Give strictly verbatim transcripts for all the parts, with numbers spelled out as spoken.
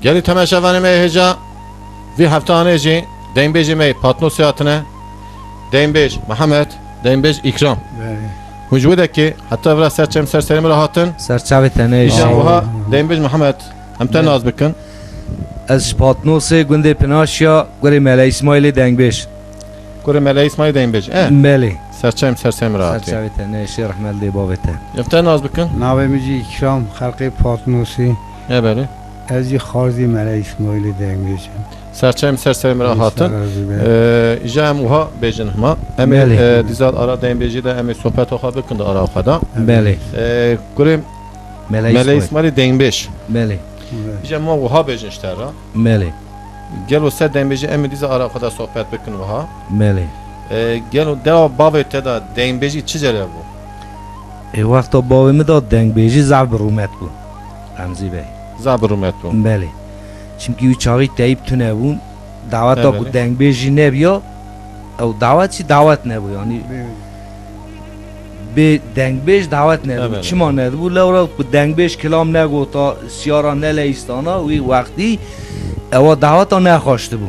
Gelî temaşevanê me hêja vî heftanê jî deynbêjê me Patnosê hatine. Deynbêj Mihemed, deynbêj Îkram. Belê. Hûn ji wê dekê heta vira ser çem ser serê min re hatin. Ser çavê te ne Îjan jî. Wiha deynbêj Mihemed, em te Ne. naz bikin. Ez ji Patnosê gundê Pinaşiya gurê Mele Îsmaîlê dengbêj. Kurê Mele Îsmaîl Deynbêj. E. Belê. Serçem, serçem Ser rahatî. Çavê te neşê rehmet lê bavê te. Em te naz bikin. Navê min jî Îkram, xelqê Patnosî. E, belê. Ez jî xarzî Mele Îsmaîlê Deynbêj im. Serçem, serçem ra Îşte hatin. razî be. E, îja em wiha bêjin hima. Em ê, Belê. e, dîzal ara Deynbêjî de em ê sohbeta xwe bikin de ara xwe de. Belê. E, kurê Mele Mele Îsmaîl. Îsmaîlê Deynbêj. Belê. Îja em wiha bêjin ji te ra. Belê. Gelo ser dengbêjî em ê dîsa ara xwe de sohbet bikin wiha. Belê. E, gelo dewa bavê te de dengbêjî çi cere bû? E, wexta bavê min de dengbêjî zaf bi rûmet bû. Remzî Bey. Zaf bi rûmet bû. Belê. Çimkî wî çaxî teyîb tune bûn. Daweta ku Belê. dengbêjî nebiya, ew dawet jî dawet nebû, yanî Belê. Bê dengbêj dawet nedibû. Evet. Çima nedibû? Lewra ku dengbêj kilam negota, siyara neleyîstana, wî wextî ewa daweta nexweştibû.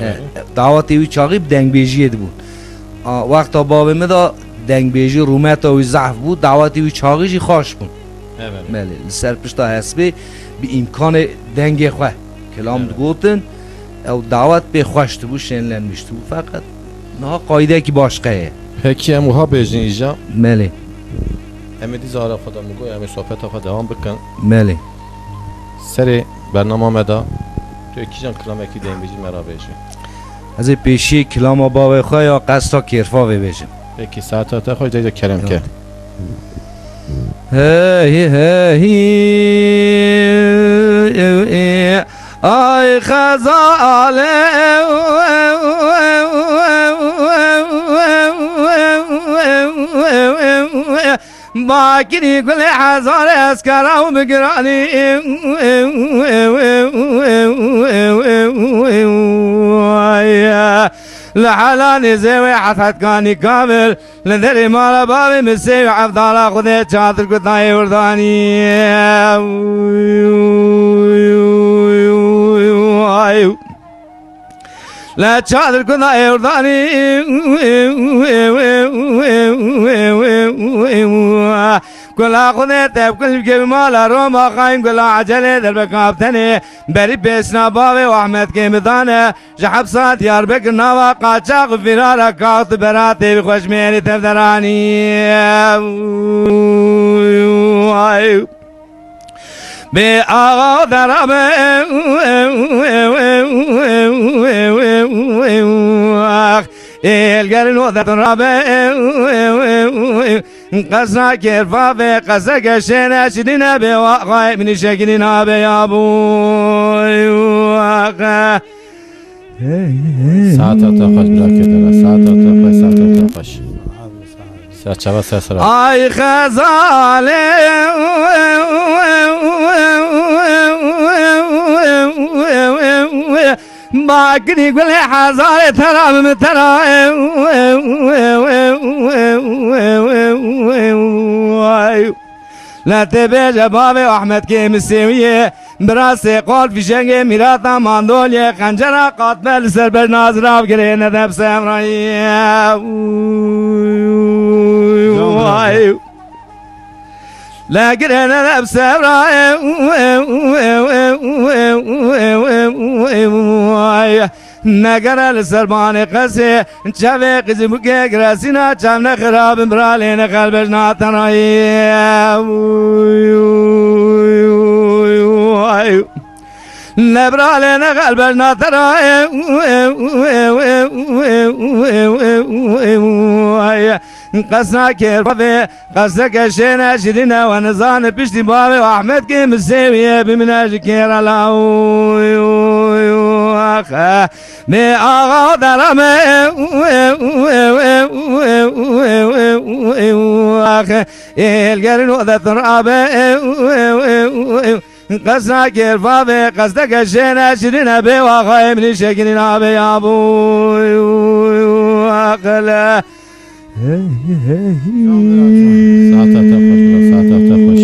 Evet. E, dawetê wî çaxî bi dengbêjiyê dibû. A, wexta bavê min de dengbêjî rûmeta wî zehf bû, dawetê wî çaxî jî xweş bûn. Evet. Belê, li ser pişta hespê bi îmkanê dengê xwe kilam Evet. digotin, ew dawet pê xweş dibû, şênlenmiş dibû. Feqet niha qaydekî başqe ye. Pekî em wiha bêjin îja. Belê. Em ê dîsa ara xwe de min got, em ê sohbeta xwe dewam bikin. Belê. Serê bernama me de tu yê kîjan kilamekî deynbêjî me ra bêjî. Ez ê pêşiyê kilama bavê xwe ya qesta kêrfavê bêjim. Pekî, saeta te xweş, dêde kerem ke. Evet. Hey, hey, ay xezale, bakirî gulê hezar eskera û bi giranî. Li helanê zêwê Efet Kanî Kamil, li derê mala bavê min Sêwî Evdala Xwedê çadir kutayê Urdanî. Li çadir kutayê Urdanî. Kula Xwedê tevkil bike bi mala Roma xayin gula ecelê derbekaptenê. Berî pêsna bavê û Ehmed Kêmidane. Ji hepsa Diyarbekir nava qaçax û fîrara kaxt û beratê bi xweşmêrî tevderanî. Bê axa derabe. Êlgerin o dertun rabe. Qesra kêrfa ve qese geşene şirine be wa xay minî şekilî nabe ya bu. Saeta te xweş, birakê dera. Saeta te xweş, saeta te xweş. Serçava ser sera. Ay xezalê. Bakirî gulê hezarê tera bi min tera. Le tê bêje bavê Ahmet Kêmisêwiyê. Birasê qol fîşengê mîrata mandoliyê xencera qatme li ser ber nazirav girê nedeb sevrayê. Vay. Le girê nedeb sevrayê. Negere li ser banê qesê. Çavê qizî bûke giresîna çav ne xirabin biralê ne xelbeş naterayê. Ne biralê ne xelbeş naterayê. Qesna kêr bavê. Qeseke şêne şirîne we nizane piştî bavê Ahmet kê min sêwiye bimine ji kêra law. Axe. Bê axa derame. Axe. Êlgerin o de tirabe. Qesna kêrfa be, qesteke şêne şirîne bê, waxayê min şekilî nabe ya bû. Axe. Saeta te xweş, bira, saeta te xweş.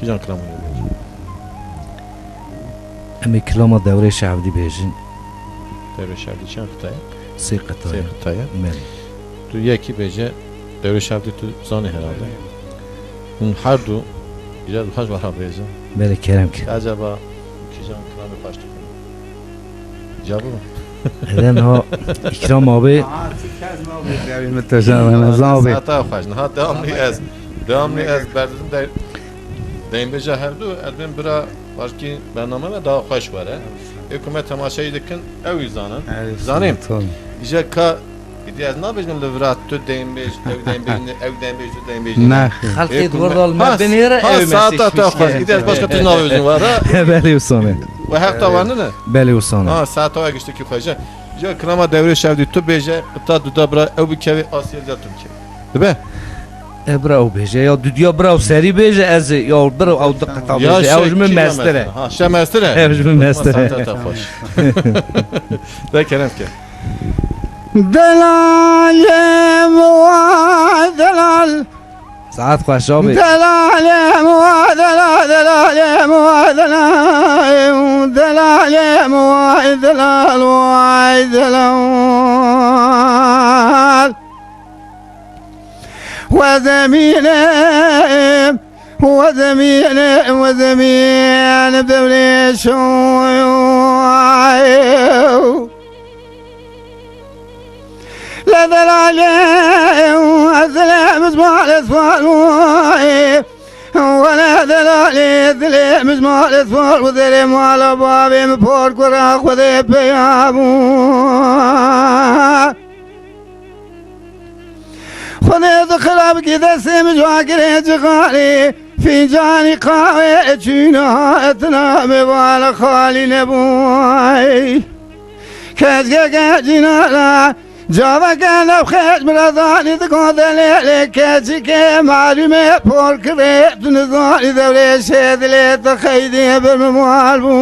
Kîjan kilaman ê bêjin? Em ê kilama Dewrê Şevdî bêjin. Dewrê Şevdî çend qita ye? Sê qita ye. Sê qita ye. Belê. Tu yekî bêje, Dewrê Şevdî tu zanî herhalde. Hûn her du îca dixwaş wera bêjin. Belê, kerem ke. Acaba kîjan kilamê xweş dikin? Îca bû. Eden ha, Îkram abi. Aha, çi kes nabê, dewî min te jan, zan abi. Saeta xweş, niha devamlı ez. Devamlı ez berdizim de, deymbêja her du, ez bên bira başkî bername me daha xweş were. Ê ku me temaşeyî dikin, ew î zanin. Zanîm. Îja ka, îdî ez nabêjim li vira tu deymbêj, ew deymbêj ne, ew deymbêj, tu deymbêj ne. Ne. Xelkê Ê ku me, dordal me ha, binêre, ha, ew saeta mesîj te xweş. Fişke. Îdî ez başka tişt nabêjim wara. Belê wisa ne. We heq tawanine? Belê wisa ne. Ha, saeta we giştekî xweş e. Ya kilama Dewrê Şevdî tu bêje, qita duda bira ew bikeve, asiyê ya tu bikeve. Dibe? E, bira ew bêje, ya dudiya bira ew serî bêje, ez ê, ya bira ew di qita bêje. Ew ji min mestir e. Ha, şe mestir e. Ew ji min mestir e. Saeta te xweş. De kerem ke. Delalê wa delal. Saet xweş abê. Delalê wa delal, delalê wa delal, delalê wa delal, wa delal. وزمينم، وزمينم، وزمينم دولي شو. لا دلالي، أزلم زمال أسفل، ولا دلالي، أزلم زمال أسفل، وزلم على بابي مبور قرا خذي بيابو. Xwedê di xirabikî destê min ji agirê cixarê, fîncanî qawê çûna etina mêvana xalî nebû. Keşkeke cînana, caveke navxêş min re zanî di godelê lê keçikê malûmê porkirê tu nizanî dewrê şêdilê tu xeydê bir min mal bû.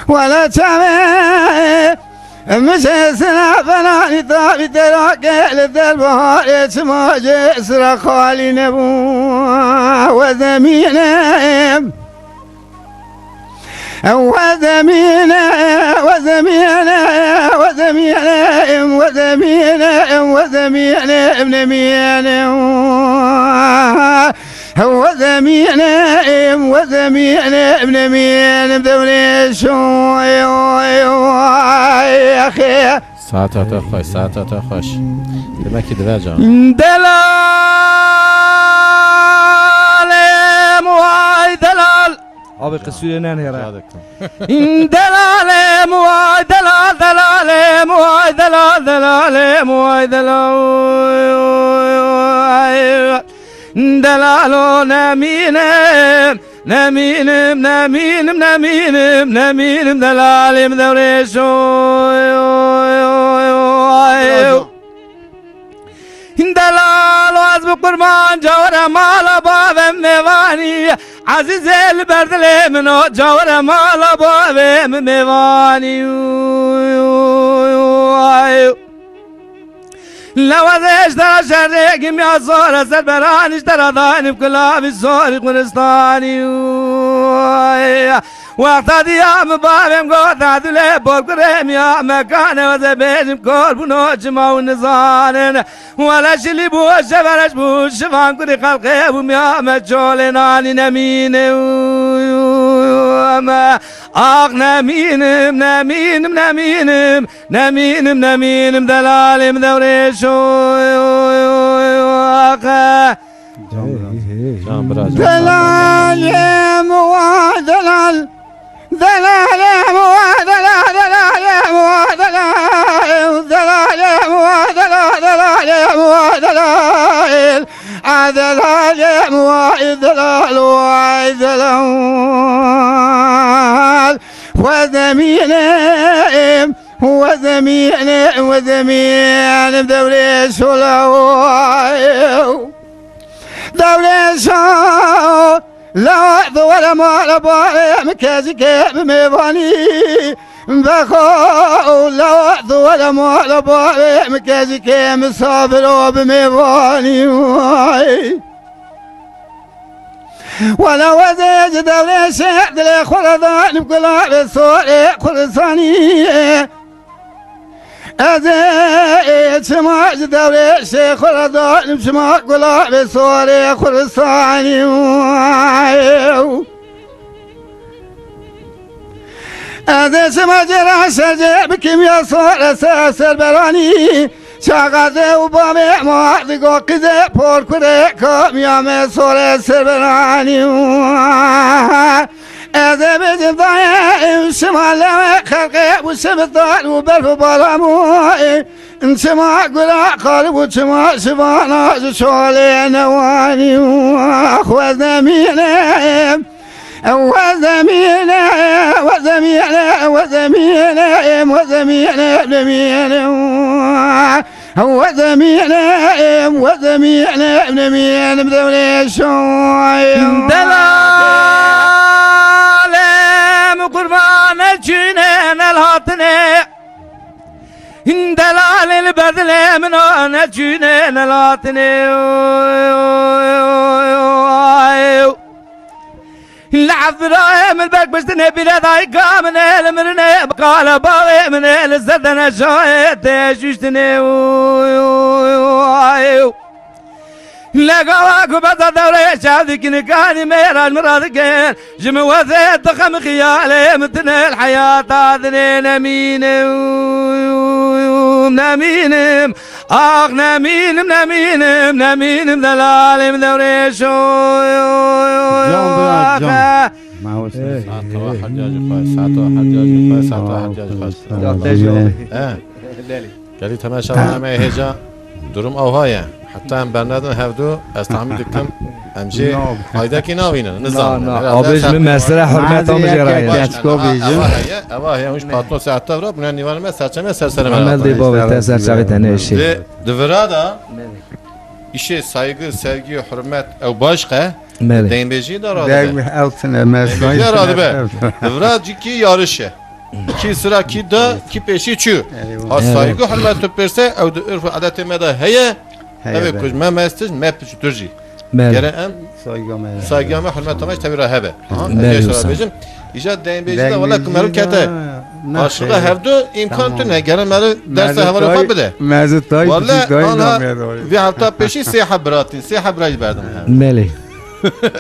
Wele çavê min jê sira benanî tabî derake li derbaharê çima jê sira xalî nebû. We zemîne, we zemîne, we zemîne, we zemîne, we zemîne, we zemîne, nemîne. وزمينهم، وزمينهم، نمينهم دولي شوي، وي، وي، أخي. Saeta te xweş, saeta te xweş. Demek ki dive can. Delalem, vay delal. Abi, qisûrê nenêre. Rica dikim. Delalem, vay delal, delalem, vay delal, delalem, vay delal. Delalo nemînim, nemînim, nemînim, nemînim, nemînim, delalê min dewrêşo. Delalo ez bi qurban cawre mala bavê min mêvanî. Ezîzê li ber dilê min o cawre mala bavê min mêvanî. Lewazê ji te re şerê gimiya zor e, ser beran ji te re danî bi kilavî sorî Kurdistanî. Wexta diya min bavê min got, Edûlê bor kurê miya me kane, ez ê bêjim kor bûno çima hûn nizanin. Wele şilî bû, şevereş bû, şivan kurî xelqê bû miya me çolê nanî nemîne. Ax nemînim, nemînim, nemînim. Nemînim, nemînim, delalê min dewrêşo. Axe. Can bira, can. Delalê min wa delal. Delalê min wa delal, delalê min wa delal. Delalê min wa delal, delalê min wa delal. A delalê min wa delal, wa delal. Wa zemînim. وزميني، وزميني بدوري شو لو، دوري شو لو، دور مال باري مكازي كيف ميفاني. Bexo lewat were mala bavê min, kecikê misafiro bi mêvanî. Wala wezê ji dewrê şêx dilê xwe re danim gulabê sorê Kurdistanî. Ez ê çima ji dewrê şêx xwe re danim, çima gulabê sorê Kurdistanî. Ez ê çima cêra şercê bikim ya sore ser serberanî. Çaxazê û bavê ma digo qizê porkurê kamiya me sore serberanî. Ez ê bêjim dayê şima lewê xelqê û şevitar û berf û baramû. Çima gura xalib û çima şivana ji şolê newanî. Xwezemînim. Wezemîne, wezemîne, wezemîne, wezemîne, wezemîne, wezemîne, wezemîne, wezemîne, dewrê şoy. Delalê min qurban, ne çûne, ne hatine. Delalê li ber dilê min o, ne çûne, ne hatine. Li Evdirayê min bek biştinê bîre dayika min ê li mirinê, bi qala bavê min ê li ser deneşayê tê şuştinê. Li gava ku beza dewrê çav dikin, kanî mêra ji min radikin, ji min wezê dixem xiyalê min tine li heyata dinê nemînim, nemînim. Ax nemînim, nemînim, nemînim delalê min dewrê şoy. Can bira, can. Mawe sê. Saeta we her cajî xwe, saeta we her cajî xwe, saeta we her cajî xwe. Ya te jî. He. Gelî temaşa me hêja durum awha ye. Heta em bernedin hevdu, ez tahmîn dikim. Em jî faydekî navînin, nizanin. Na, na. Herhalde abêj min mesele hurmeta min jê re ye. Baş, eva heye, eva heye, hûn ji patno saeta vira, bûne nîvanê me, serçe me, ser serê me. Emel dê bavê te ser çavê te nêşê. Di, di vira da, îşê saygı, sevgi, hurmet, ew başqe, deynbêjî da radibe. Deng ew tine, me deynbêjî da radibe. Di vira cîkî yarış e. Kî sira kî da, kî pêşî çû. Ha saygı, hurmet tu pêrse, ew di urf û adetê me de heye. Ev ê ku ji me mest, me piçûtir jî. Gere em saygıya me, hurmeta me ji tevî re hebe. Aha, ez jê şara bêjim. Îja deynbêjî de wele ku meriv kete aşiqa hevdu, îmkan tune. Gere meriv dersa hevalê xwe bide. Wele anha vî hefta pêşî sê heb bira tîn, sê heb bira jî berdim hev. Belê.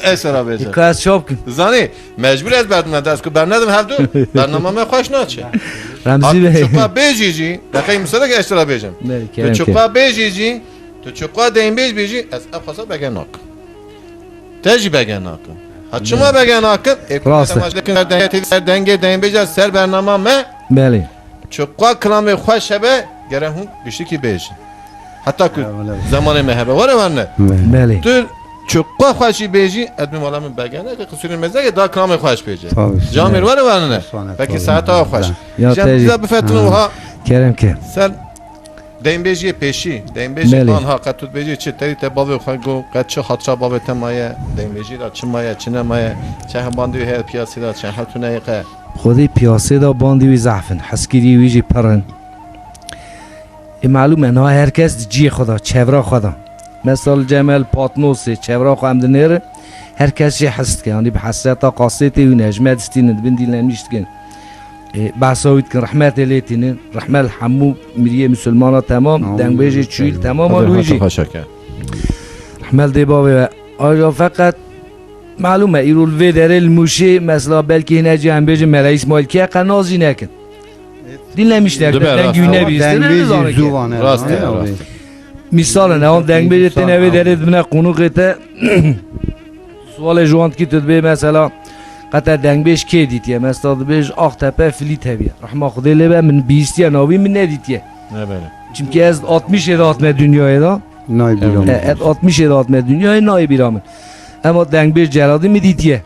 Ez şara bêjim. Ka ez çav kim. Zanî, mecbûr ez berdim hev, ez ku bernedim hevdu, bernama me xweş naçe. Remzî Bey. Tu çiqa bêjî jî, deqey misalek ez şara bêjim. Belê, kerem ke. Tu çiqa bêjî jî, Tu çiqa deynbêj bêjî, ez ev xwesa bege nakim. Te jî bege nakim. Ha çima bege nakim? Ê ku temaşe dikin ser dengê, ser dengê deynbêja ser bernama me. Belê. Çiqa kilamê xweş hebe, gere hûn giştikî bêjin. Heta ku zemanê me hebe. Were werne. Belê. Tu çiqa xweşî bêjî, ez bi mala min bege neke, qisûrê me zeke, da kilamê xweş bêje. Camêr were werne. Belkî saeta xweş. Ya te jî. Bize bifetin wiha. Kerem ke. Ser Deynbêjiyê pêşî, deynbêjê anha qet tu dibêjî çi? Tevî te bavê xwe got, qet çi hatira bavê te maye, deynbêjî de çi maye, çi nemaye, çend bandî wî heye piyasê de, çend hev tune yê qe? Xwedê piyasê de bandî wî zehf in, hezkirî wî jî pir in. Ê malûm e, niha her kes di cihê xwe de, çevra xwe de. Mesela li cem me li Patnosê, çevra xwe em dinêrin, her kes jê hez dike, yanî bi hesreta kasetê wî ne, ji me distînin, dibin dîl nemîş dikin. E, behsa wî dikin, rehmetê lê tînin. Rehmet li hemû miriyê misilmana temam, dengbêjê çûyî li temam a li wî jî. Rehmet dê bavê we. Aja feqet malûm e, îro li vê derê li Mûşê, mesela belkî hîne cî em bêjin Mela Îsmaîl kê qe nas jî nekin. Dîn nemiş nek, dengî wî nebîstine, nizane kê. Rast e, rast e. Mîsal in, ewan dengbêjê têne vê derê dibine qonûqê te. Sualê ji wan dikî tu dibê mesela qete dengbêj kê dîtiye? Mesela dibêj Axtepe Filî teviye. Rehma Xwedê lê be, min bihîstiye navî min nedîtiye. Ne belê. Çimkî ez altmişê de hatime dinyayê de. Nayê bîra min. E, ez altmişê de hatime dinyayê, nayê bîra min. Ema dengbêj Ceradî min dîtiye.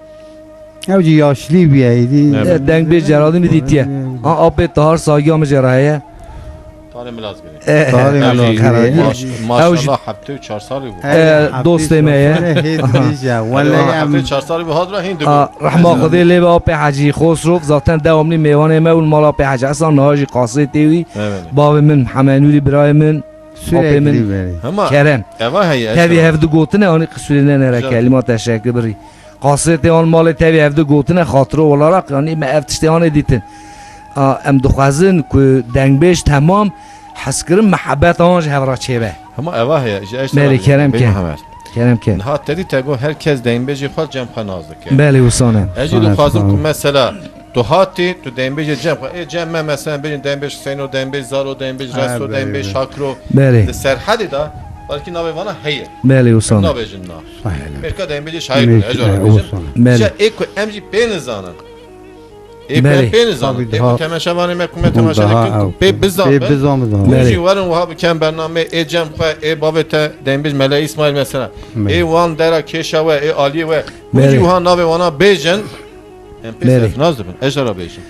Ew jî yaşlî bûye êdî. Ne belê. E, dengbêj Ceradî min dîtiye. Ha, apê Tahar sagiya min jê re heye. Tarê Milazgirê. Tarê Milazgirê. Maş-, maşallah, heftê û çar salî bû. E, dostê me ye. Hêt dibêje. Wele em heftê û çar salî bû, hat ra hîn dibû. A, rehma Xwedê lê be Apê Hecî Xosrov, zaten dewamlî mêvanê me û mala Apê Hecî Hesan, niha jî qasê tê wî. Evet. Bavê min, Mihemed Nûrî birayê min, apê min. Sürekli böyle. Hema Kerem. Eva heye, tevî hevdi gotine, anî qisûrê ne nere kelîma teşekkür birî. Qasê tê an malê tevî hevdi gotine, xatiro olarak, yanî me ev tiştê anê dîtin. A, em dixwazin ku dengbêj temam hezkirin, mihebet an ji hev re çêbe. Hema eva heye, ji eştera Belê, bê, kerem bê ke. Mihemed. Kerem ke. Niha te dî te got, her kes dengbêjê xwe cem xwe nas dike. Belê, wisane. Ez jî dixwazim ku mesela tu hatî, tu dengbêjê cem xwe. Ê cem me mesela bêjin dengbêj Hüseyno, dengbêj Zaro, dengbêj Reso, dengbêj Şakiro. Belê. Di Serhedê de, belkî navê vana heye. Belê, wisane. Nabêjin na. Mêrka dengbêjê şair bûne, ez jara bêjim. Belê. Îja ê ku em jî pê nizanin. Ê ku em pê nizanin. Ê ku temaşevanê me ku me temaşe dikin ku pê bizanin. Pê bizanin. Hûn jî werin wiha bikin bernameyê ê cem xwe, ê bavê te dengbêj Mele Îsmaîl mesela. Ê wan dera kêşa we, ê aliyê we. Hûn jî wiha navê wana bêjin. Em pê serfinaz dibin. Ez jara bêjim.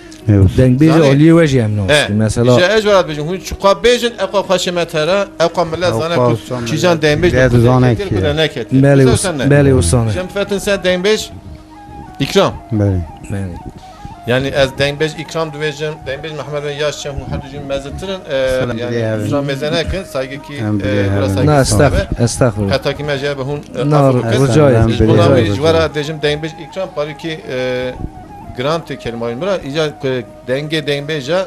Dengbêjê aliyê we jî em nas dikin. Mesela. Îja ez jara bêjim. Hûn çiqa bêjin, ew xwe xweşê me tere, ew xwe millet zane ku kîjan dengbêj dizane ku de neketiye. Belê, wisane. Îja em fetin ser dengbêj Îkram. Belê. Belê. Yani ez dengbêj Îkram dibêjim, dengbêj Mehmed bin Yaş Çem, hûn her du jî mezintir in, e, yani, hûn mêze nekin, saygı ki, e, biraz saygı. Na, estağfurullah, estağfurullah. Qetakî me jê be hûn, e, na, rica ederim. Ji bona wî ji we re dibêjim dengbêj Îkram, parîkî, e, giran tê kelîmayên min re, îca, e, dengê dengbêja,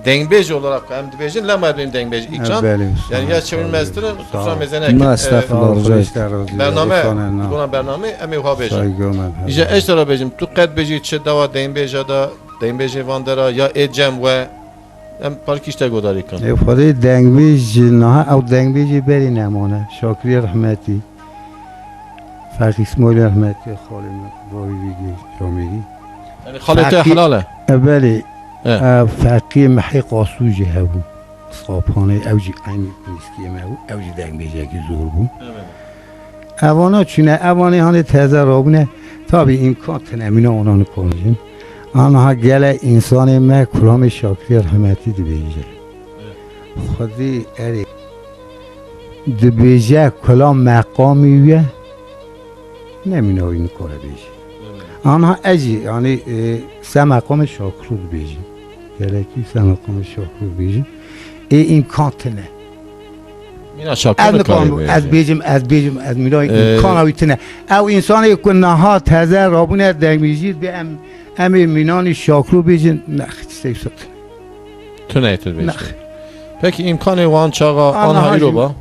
dengbêj olarak em dibêjin, lema dibêjin dengbêj Îkram. Belê, yani ya çewin meztir in, kusura mêze nekin. Na, estağfurullah, rica ederim. Bername, bona bername, em ê wiha bêjin. Îja ez te re bêjim, tu qet bêjî çi dawa dengbêja da, dengbêjê van dera, ya ê cem we, em parkî ji te godarî kin. Ê Xwedê dengbêj niha ew dengbêjê berî nemane. Şakirê rehmetî. Feqî Îsmaîlê rehmetî, xalê min, bavê wî dê camêrî. Yani xalê te helal e? E, belê. E, Feqî Mehê Qasû jî hebû. Sapanê ew jî eynî nîskiyê me bû. Ew jî dengbêjekî zor bû. Evet. Evana çûne, evanê hanê teze rabûne. Tabî îmkan tine mîna wana nikarîn. Aniha gele însanê me kulamê Şakirê rehmetî dibêje. Xwedî erê dibêje kula meqamî wî ye, ne mîna wî nikare bêje. Aniha ez jî, yanî, e, se meqamê Şakiro dibêjim. Gelekî se meqamê Şakiro dibêjim. Ê îmkan tine. Mîna Şakiro ez nikarim, ez bêjim, ez bêjim, ez mîna, e, îmkana wî tine. Ew însanê ku niha teze rabûne dengbêjî, dê em, em ê mînanî Şakiro bêjin, ne, hiç tiştê wisa tine. Tu neytir bêjî. Nex. Peki îmkanê wan çaxa ana îro ba?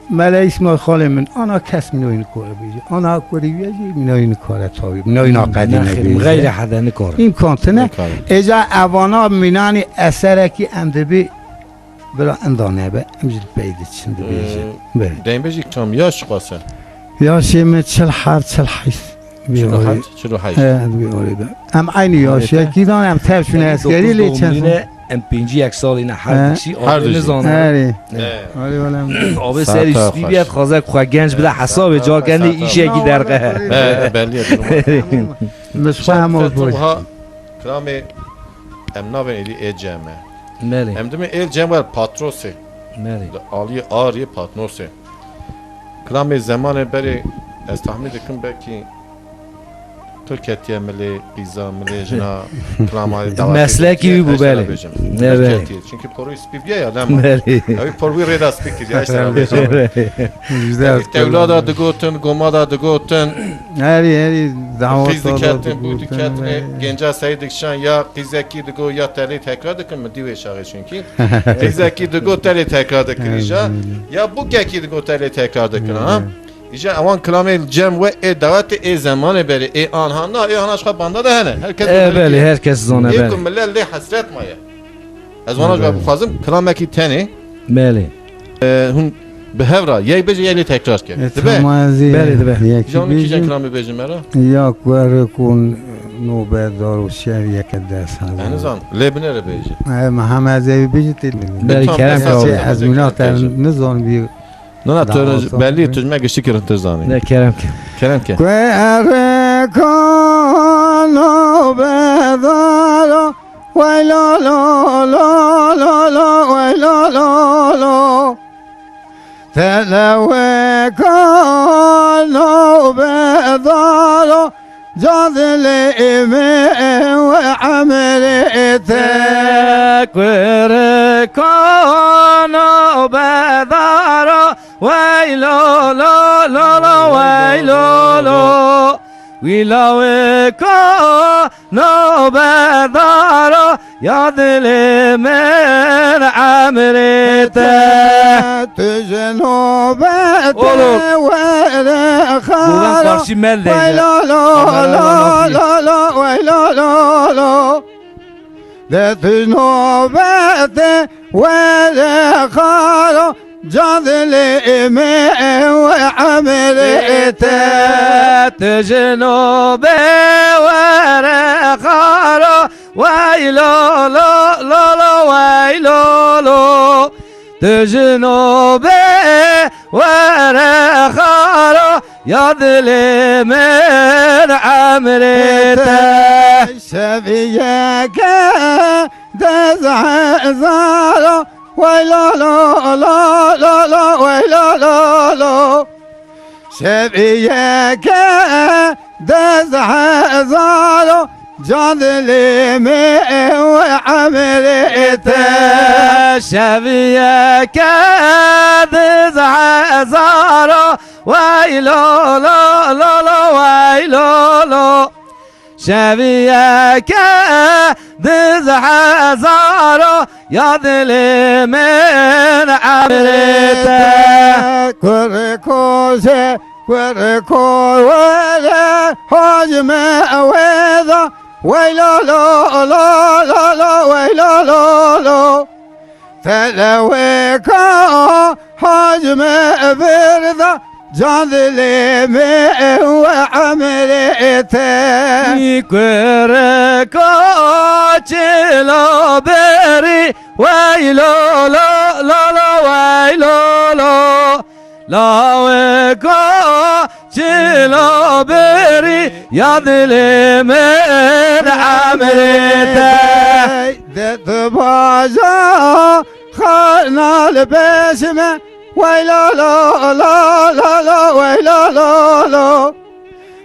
Mele Îsmaîl xalê min, ana kes mîna wî nikare bêje. Ana kurî wî jî mîna wî nikare tawî. Mîna wî naqedî nebêje. Xeyre hede nikare. Îmkan tine. Êca evana mînanî eserekî em dibî bila inda nebe. Em jî pey diçin dibêje. Ee, dengbêj Îkram yaş çiqas e? Yaşê min çil heft, çil heşt. Çil û heft, çil û heşt. He, bi orê de. Em eynî yaşekî dan, em tev çûne eskerî lê çend sal. Em pêncî yek salî ne her dikişî. Her du nizane. Herî. Herî wele. Abi serî spî bîye, xwaze xwe genc bide hesabê, ca kendê îşekî derxe. He, belli ye. Misfa hema boş. Kilamê em navên êdî ê cem e. Belê. Em dimê ê cem wer Patrosê. Belê. Li aliyê Ariyê Patnosê. Kilamê zemanê berê ez tahmîn dikim belkî pir ketiye milê qîza, milê jina, kilama dawetê. Meslekî wî bû, belê. Pir ketiye. Çünkü poroyî spî bûye ya, dema. Belê. Ew por wî rêda spî kiriye, işte. Belê. Tevla da digotin, goma da digotin. Herî, herî, daweta da digotin. Qîz diketin, bû diketin, genca seyî dikişan ya qîzekî digo ya telê tekrar dikin, min dî wê çaxê çünkü. Qîzekî digo telê tekrar dikin îja. Ya bûkekî digo telê tekrar dikin, ha? Îja ewan kilamê cem we ê dawetê ê zemanê berê ê anha na ê anha ji xwe banda de hene. Her kes dibêje. Belê, her kes zane, belê. Ê ku millet lê hesret maye. Ez wana ji we bixwazim kilamekî tenê. Belê. E, hûn bi hev re yek bêje yek lê tekrar ke. Dibe? Belê, dibe. Îja hûn kîjan kilamê bêjin me re? Ya ku erê ku nobedar û şer yeke dest hezar. Ez nizan, lê binêre bêje. E, Mihemed Zevî bêje tê. Belê, kerem ke. Ez mîna te nizan bî. Na, na, tu bellî, tu ji me giştî kirintir zanî. Ne, kerem ke. Kerem ke. Ku erê ku nobedar Wey lo lo lo lo lo, wey lo lo lo. Telewê kano bedaro, cadilê min we emrê te. Kurê kano bedaro, wey lo lo lo lo, wey lo lo. Wî lawê kano bedaro, ya dilê min emrê te. Tu ji nobetê Oğlum, were Goven xara. Karşı mel de Wey ya. Lo lo Kameralar lo bakıyor. Lo lo, wey lo lo lo. De tu ji nobetê were xara, cadilê min we emrê te. Tu ji nobê were xara, wey lo lo lo lo, wey lo lo. Tu ji nobê were xara, ya dilê min emrê te. Şeviyeke dez hezaro, wey lo lo lo lo lo, wey lo lo lo. Şeviyeke dez hezaro, cadilê min we emrê te. Şeviyeke dez hezaro, wey lo lo lo lo, wey lo lo. Şeviyeke dez hezaro, ya dilê min emrê te. Kurê koşê, kurê ko were, hacime weda, wey lo lo lo lo lo, wey lo lo lo. Telewê ka hacime birda, cadilê min we emrê te. Kurê ka çilo berî, wey lo lo lo lo, wey lo lo. Lawê ka çilo berî, ya dilê min emrê te. De tu baja xana li beşime, wey lo lo lo lo lo, wey lo lo lo.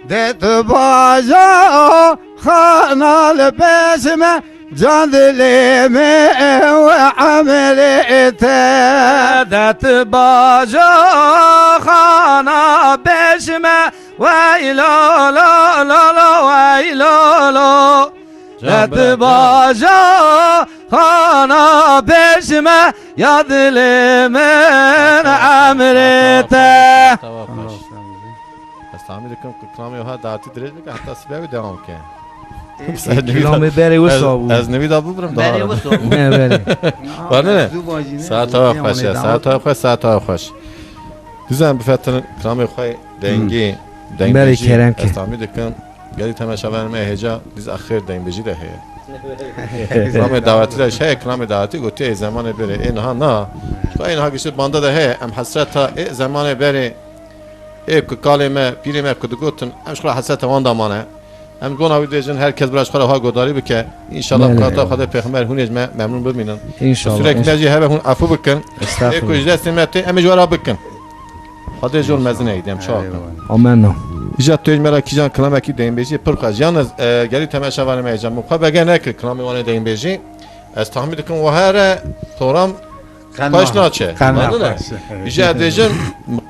De tu baja xana li beşime, cadilê min we emrê te. De tu baja xana beşime, wey lo lo lo lo, wey lo lo. De tu baja xana beşime, ya dilê min emrê te. Tava xweş. Ez tahmin dikim ku kilamê wiha datî dirêj bike, heta sibê wî devam bike. Ê, Sen ê, nivî da- kilamê berê wisa bû. Ez, ez nivî da bibrim daha. Berê wisa bû. Ne, berê. Var ne? Saet tava xweş ya, saet tava xweş, saet tava xweş. Dizan bifetin kilamê xwe dengî, Hmm. dengbêjî. Berê kerem ke. Ez tahmin dikim. Gelî temaşevanê me hêja, diz axir dengbêjî de heye. Kilamê dawetî de heye, kilamê dawetî gotiye ê zemanê berê, ê niha na. Xwe ê niha giştir banda de heye, em hesreta ê zemanê berê, ê ku kalê me, pîrê me ku digotin, em ji xwe hesreta wan de mane. Em ji bona wî dibêjin, her kes bira ji xwe re ha godarî bike. Înşallah Belê. Qata Xwedê Pêxember hûn ê ji me memnûn bimînin. Înşallah, Sûrek me înşallah. Jî hebe hûn efû bikin. Estağfurullah. Ê ku ji destê me tê, em ê ji we re bikin. Xwedê jor mezin ey, dem çawa. Eyvallah. Amenna. Îja tu ê ji me re kîjan kilamekî deynbêjî pir xweş. Yalnız, e, gelî temaşevanê me hêja. Min xwe bege nekir kilamê wan ê deynbêjî. Ez tahmin dikim we here program Qena. Xweş naçe. Qena Anladın mı? Xweş. Îja dêjin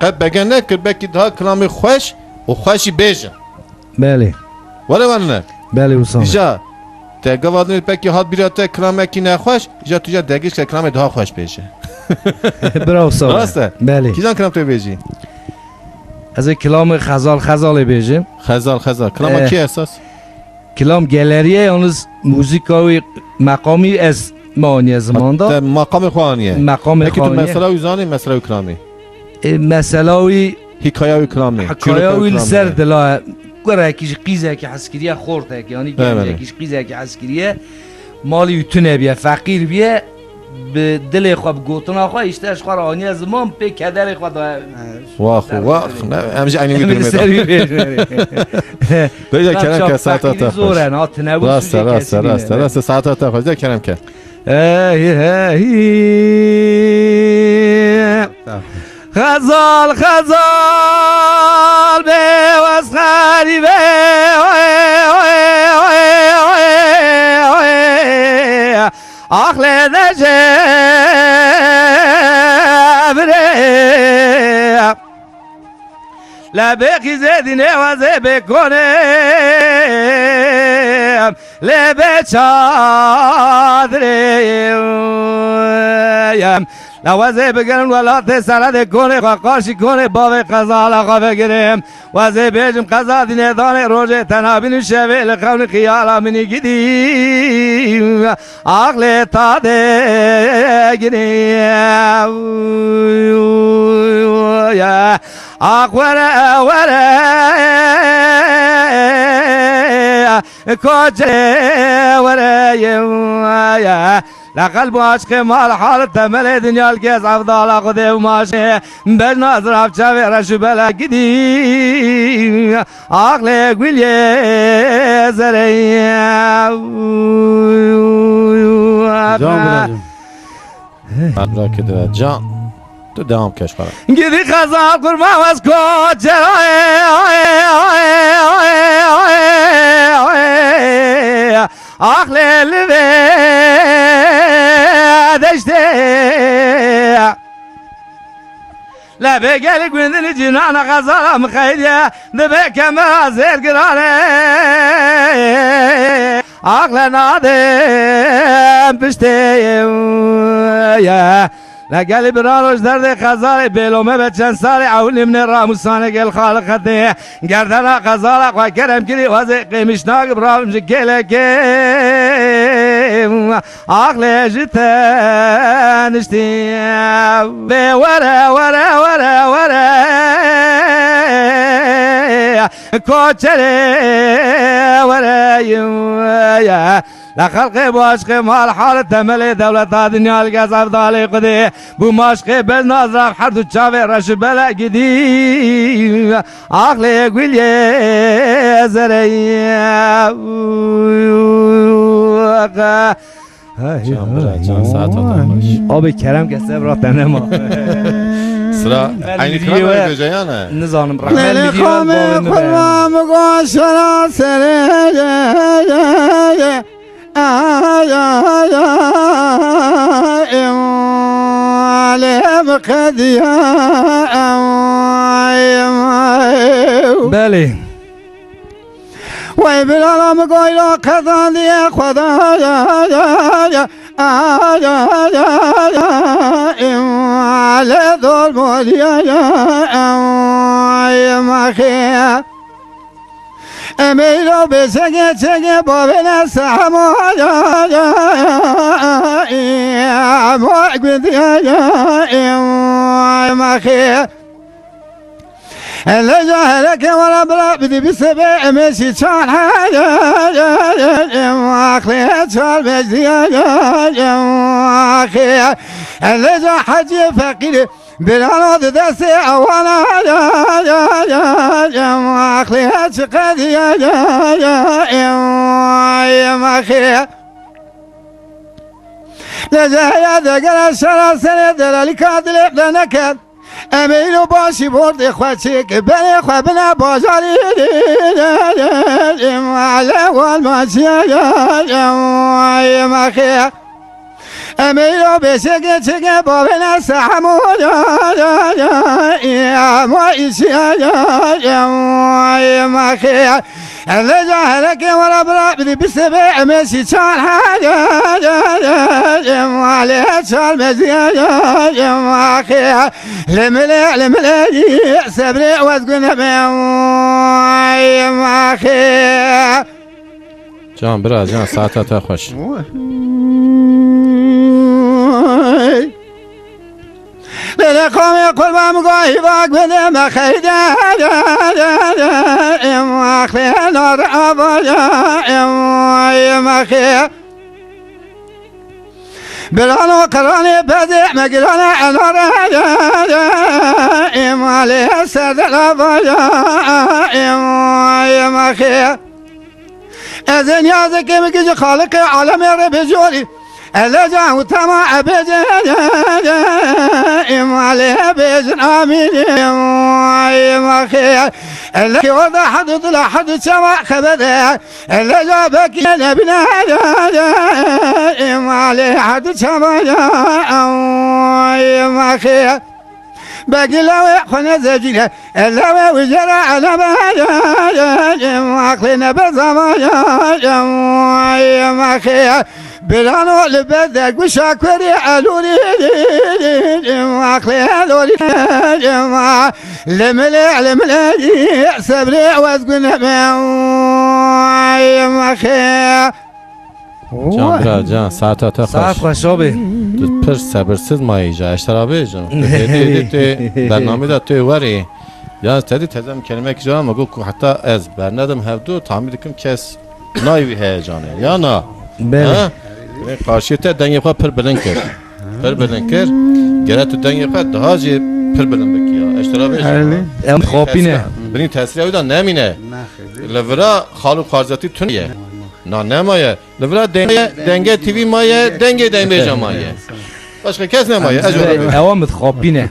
qet bege nekir, belkî daha kilamê xweş û xweşî bêjin. Belê. Were were ne? Belê, wisa. Îja te gava din pekî hat bîra te kilamekî nexweş, îja tu îja degîş ke kilamê daha xweş bêje. Bravo, sağ ol. Rast e? Belê. Kîjan kilam tu bêjî? Ez ê kilamê Xezal Xezalê bêjim. Xezal Xezal. Kilama Eh. kî esas? Kilam geleriye, yalnız muzîka wî, meqamî ez me aniye zimanda. Te meqamê xwe aniye. Meqamê Peki xwe tu aniye. Mesela wî zanî, mesela wî kilamî? E, mesela wî Hîkaya wî kilamî, Hikaya çîroka wî wî li kilamî. Ser dila, gurekî ji qîzekî heskiriye xortek, yanî Evet. Gencekî ji qîzekî heskiriye, malî wî tune biye, feqîr biye, Bi dilê xwe, bi gotina xwe, îşte ji xwe re aniye ziman, pê kederê xwe daye. Wax, wax. Ne, em jî eynî wî durumê de. Bêje kerem ke saeta te xweş. Zor e, ha, tine bu. Rast e, rast e, rast e, rast e, saeta te xweş de kerem ke. Hey, hey. Xezal, xezal, bê wes xerîbê. Ax lê de jebirê. Lebê xîzê dînê wezê bê konê. Lê bê çadirê. La wezê bigirin welatê seredê konê xwe qarşî konê bavê qezala xwe vegirim. Wezê bêjim qeza dînê danê rojê tenabîn û şevê li xewn xiyala minî gidî. Aqlê ta degirê. Aq were were. Koçê were ye. La qelb û aşqê mal hal temelê dinya li kes evdala Xwedê û maşê. Bejna zirav çavê reş û bela gidî. Aqlê gulê zereyê. Can biracım. Hey. Can, tu devam ke ji xwe re. Gidî xezal kurma wez koçera. Aqlê li vê deştê. Lebê gelî gundinî cînana xezala mixeydiye, dibe kemera zêr girane. Aqle nadem piştê ye. Le gelî bira roj derdê xezalê bêlome be çend salê ew nimne ramûsanê gel xaliqetê. Gerdena xezala xwe kerem kirî wezê qêmişnak biravim ji kêlekê. Aqlê ji teniştî bê were, were, were, were. Koçerê were ye. La xelqê bu aşqê mal hal temelê dewleta dinya li gez evdalê Xwedê. Bu maşqê bez nazrav her du çavê reş bele gidî. Aqlê gulê zereyê. Hey, can bira, can, saeta te xweş. Abi kerem ke sebra te nema. Sira, eynî kira be gece yani. Nizanim, rahmet. Lele kame kurban bu goşara sere. Ay, ay, ay, ay, alem qediya, ay, ay. Belê. Wey bilala min goyra qezandiye Xwedaya, ay, ay, ay, ay, ay, le dor boliya, ay, maxê. Emeyro bê çege çege bavêne sehema, emo gwendiya, ay, maxê. Leja hereke wara bira bidi bi sebe emê şî çar heye, axlê çar mecdiye, axê. Leja hecî feqîrî birana di destê ewana, axlê çi qediye, axê. Leja heya degere şara serê delalîka dilê de neket. Em ê îro başî bordê xwe çêk, berê xwe bine bajarî, le wal maçiye, maxê. Em ê îro bêşêkê çêkê bavêne sehemo, ma îşiye, maxê. Leja herekê were bira bidî bi sebe emê şî çar he, malê çar mezî, maxê. Limile, limile, sebrê wez gune be, maxê. Can bira, can, saeta te xweş. Lele qamê qurban gahî vak bide me xeyde, maxê nar avaya, maxê. Birano qirane bede megirane enare, îmale serdela baya, îmay maxê. Ez ê niyazeke min kî ji Xaliqê alemê re bêjorî. Ele can û tema ebêje, îmale bêjin amîn, îmay maxê. Ele ki orada hadu dila hadu çema xebede. Ele ca bekî nebine, îmale hadu çema ya, ay maxê. Begî lawê xwe nezecîne, lawê wijera elebe, aqlê nebe zava ya, ay maxê. Birano li ber derguşa kurê elûrî, aqlê elûrî, li milê, li milê, sebrê wez gune me, ay maxê. Can bira, can, saeta te xweş. Saet xweş abi. Tu pir sebirsiz mayî ja, ez te ra bêjim. Tu hêdî hêdî tê bernamê de tê werî. Ya te dî teze min kelimek jara me got ku heta ez bernedim hevdu, tahmîn dikim kes nayî wî heyecanê. Ya na? Belê. Ha? Wê qarşiyê te dengê xwe pir bilind kir. Pir bilind kir. Gere tu dengê xwe daha jî pir bilind bikî ya. Ez te ra bêjim. Belê. Em xapîne. Binî tesîra wî de nemîne. Li vira xal û xarzetî tune ye. Na nemaye. Li vira denge, denge T V maye, dengê dengbêja maye. Başka kes nemaye. Ez jî Ewa min dixapîne.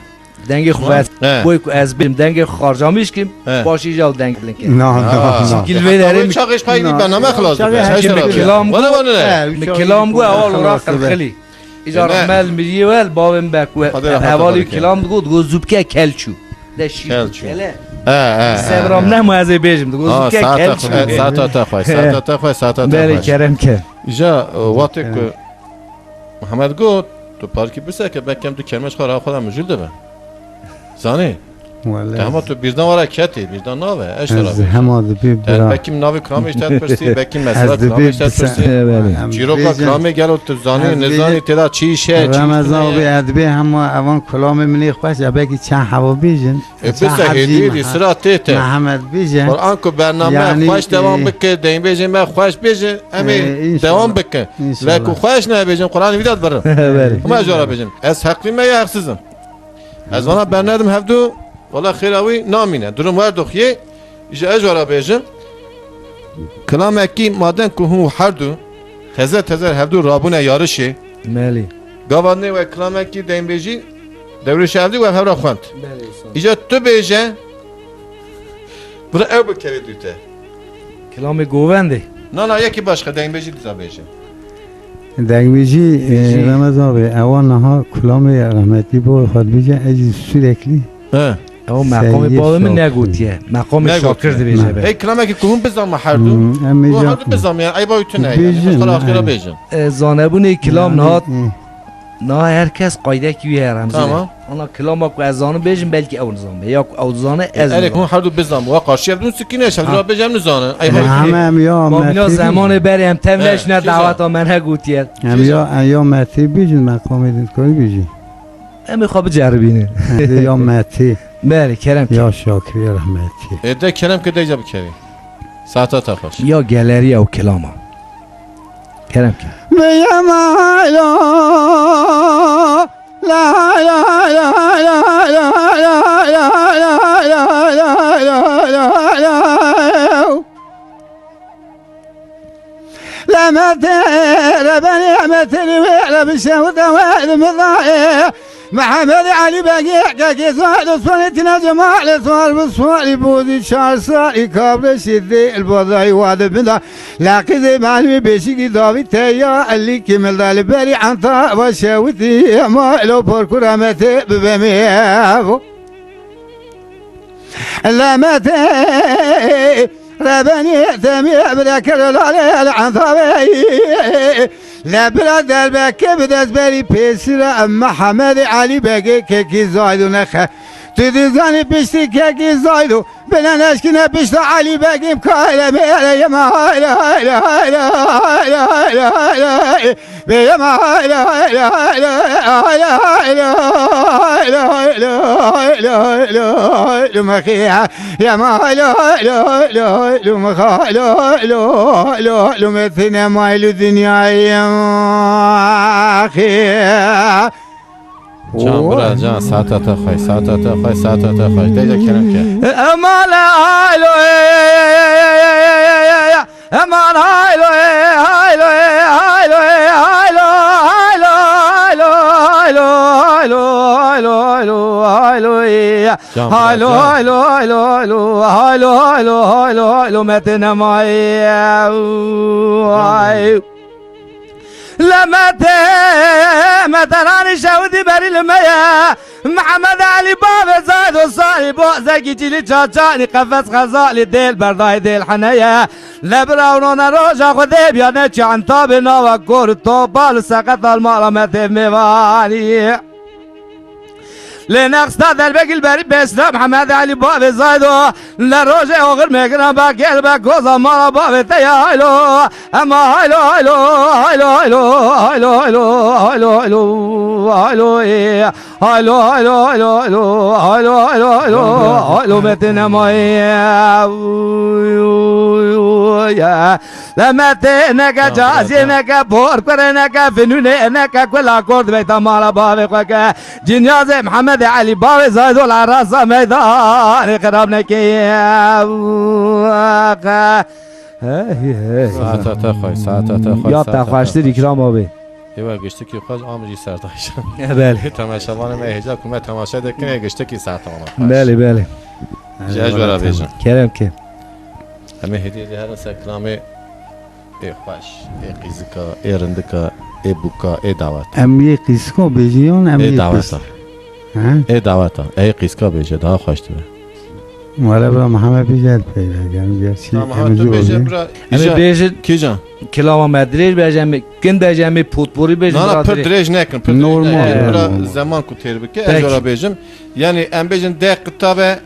Dengê xwe ez, He. boy ku ez bêm, dengê xwe xarcamîş kim, He. paşî jal deng din kim. Na, na, Ha. na. Çikil vê derê Çaxê ji xayî Na. bername xilas Çaxê dibe. her Her şey Çi mi xilas kilam dibe. Wala, wala, ne? He, Mi kilam gu ewa lora qilxilî. Îcar Ne. rehme li miriyê we, li bavên bek we. Xwedê rehmet Hevalî xwe kilam digo, digo zûbke kelçû. De şî Kelçû. Hele. He, he, he, Sebram he. nemo ez ê bêjim, digo Ha, zûbke saeta kelçû. xwe, saeta te xwe, saeta te xwe, saeta te Belê xwe. kerem ke. Îja, e, wextê ku Mihemed got, tu parkî biseke, belkem tu kermeç xwe ra xwe de mijûl dibe. Zanî? Wele Te hema tu bîrdan were ketî, bîrdan nabe, eştera Ez bêje. hema dibî Te bira. Belkî min navê kilamê ji te pirsî, belkî mesela Ez dibî kilamê ji te bisa- pirsî. Belê. Em Çîroka bêjin- kilamê gelo tu zanî, Ez nizanî bêjin- têda çi îşe, çi Remezan tune. Bê, ez dibê hema evan kilamê min ê xweş, e belkî çend heva bêjin. E, çend bise heb hêdî jî hêdî, Mehe- sira tê te. Mehemed bêjin. Quran ku bername Yani, xweş devam e, bike, deynbêjê me xweş bêje, em ê e, inşallah. devam bikin. İnşallah. Lê ku xweş nebêjin, Quran vî de dibirin. Belê. Hema ez jara bêjim. Ez heqlî me ya heqsizim. Ez vana bernedim hevdu, wala xêra wî namîne. Durum wer doxiyê, ji ez jara bêjim. Kilamekî maden ku hûn herdu, teze teze hevdu rabûne yarişê. Belê. Gava nê we kilamekî deynbêjî, dewrê şevdî we hevra xwend. Belê, sağ ol. Îca tu bêje, bira ew bikeve dû te. Kilamê govendê. Na, na, yekî başqa, dengbêjî dîsa bêje. Dengbêjî, e, Bêjî. Remezan bê, ewa niha kulamê rehmetî bo xwe dibêje, ez jî sürekli He. Ew meqamê Seyîd bavê min Şakir. negotiye. Meqamê Negotiye. Şakir dibêje be. Ey kilamekî ku hûn bizanma her du. Hmm, em ê Bu jî her du bizanma yani, eyba wî tune yani. Bêjin, Xwe xwe he. bêjin. E, zanebûnê kilam Yani, nihat. hı. Niha her kes qaydekî wî heye Remzî Tamam. Bey. Ana kilama ku ez zanim bêjim, belkî ew nizanbe. Ya ku ew dizane, ez Erê nizanbe. hûn her du bizan, wa qarşî ev dûn sikîne, şev dura bêjem nizane. Ey Erê bak. heme em ya Kamîna Mertî zemanê berê em tev He, neşine çi daweta zan? me negutiye. Em ya, em ya Mertî bêjin, meqamê din dikarî bêjî. Em ê xwe biceribînin. Em ya Mertî. Belê, kerem ke. Ya Şakirê rehmetî. Ê de kerem ke deyca bikevî. Saeta te xweş. Ya geleriya û kilama. Kerem ke. Beyema la, la, la, la. Lemetê rebenê emetê wê re bi şewda wê li min da e. Mihemed Elî Begê kekê Zuhel Osmanê tîna Cemalê Zuhel bi Sualî Bodî çar salî kabreşî dê li Bodayî wa di min da. Laqîzê malûmê beşîkî davî teya elî kî min da li berî enta va şewitî ema elo porkû remetê bibe mêvo. Lemetê rebenî temî bire kir lalê el entabe. Le bira derbeke bi destberî pêsira Mihemed Elî Begê kekî Zaydo nexe. Tu dizanî piştî kekî Zaydo bile neşkine pişta Elî Begê kare mêreyema hayra hayra hayra hayra hayra hayra. Bêyema hayra hayra hayra hayra hayra hayra hayra hayra. Alo, alo, mexi, ya ma, alo, alo, alo, alo, mexa, alo, alo, alo, alo, metine ma, alo, dünyayı, ya ma, axi. Can, bira, can, saeta te xweş, saeta te xweş, saeta te xweş. Teyze kerem ke. Aman, alo, Eman haylo, haylo, haylo, haylo, haylo, haylo, Can, haylo, bırak, haylo, haylo, haylo, haylo, haylo, haylo, Metin Emay. Ay. Lemete, meteranî şewdî berî li me ye. Mihemed Elî bavê Zaydo sarî bo zekî cîlî çaçanî qefes xezalî dêl berdayî dêl hene ye. Le bira û none roja xwe dê biya neçî entabê nava kor û topal û seqet almala me tê mêvanî. Lê nexsta derbegî li berî Bêsra Mihemed Elî bavê Zaydo. Le rojê oxir mêgina be gel be goza mala bavê te ya haylo. Ema haylo, haylo, haylo, haylo, ê. Haylo, haylo, haylo, haylo, Metin Ema, ê. Le Metin neke, cazî neke, bor kurê neke, finûnê neke, kula kord beyta mala bavê xwe ke. Cinyazê Mihemed Elî bavê Zaydo la rasa meydanê xirab neke. Hey, hey. Saeta te xweş, saeta te xweş, ya te saeta te xweştir xweş. Îkram abi. Êwa giştikî xweş, am jî serdaş. Belê. Temaşevanê me hêja ku me temaşe dikin, ê giştikî saeta wana xweş. Belê, belê. Ji ez wera bêjim. Kerem ke. Em ê hêdî lê herin ser kilamê ê xweş, ê qîzika, ê rindika, ê bûka, ê daweta. Em yê qîzika bêjin yan em Ê yê daweta. Pis? He? Ê daweta. Ê qîzika bêje, daha xweş dibe. Wele bira Mihemed bêje ez peyda gerim, gerçî Tamam, em ha, tu zor bêje bê. Bira. Em ê Îja, bêjin, Kîjan? Kilama me dirêj bêje, em ê kin bêje, em ê potporî bêjin, Nana, bira pir dirêj. Dirêj nekin, pir dirêj Normal, nekin. Bira normal. Zeman ku têr bike, Peki. Ez jora bêjim. Yani em bêjin deh qita be,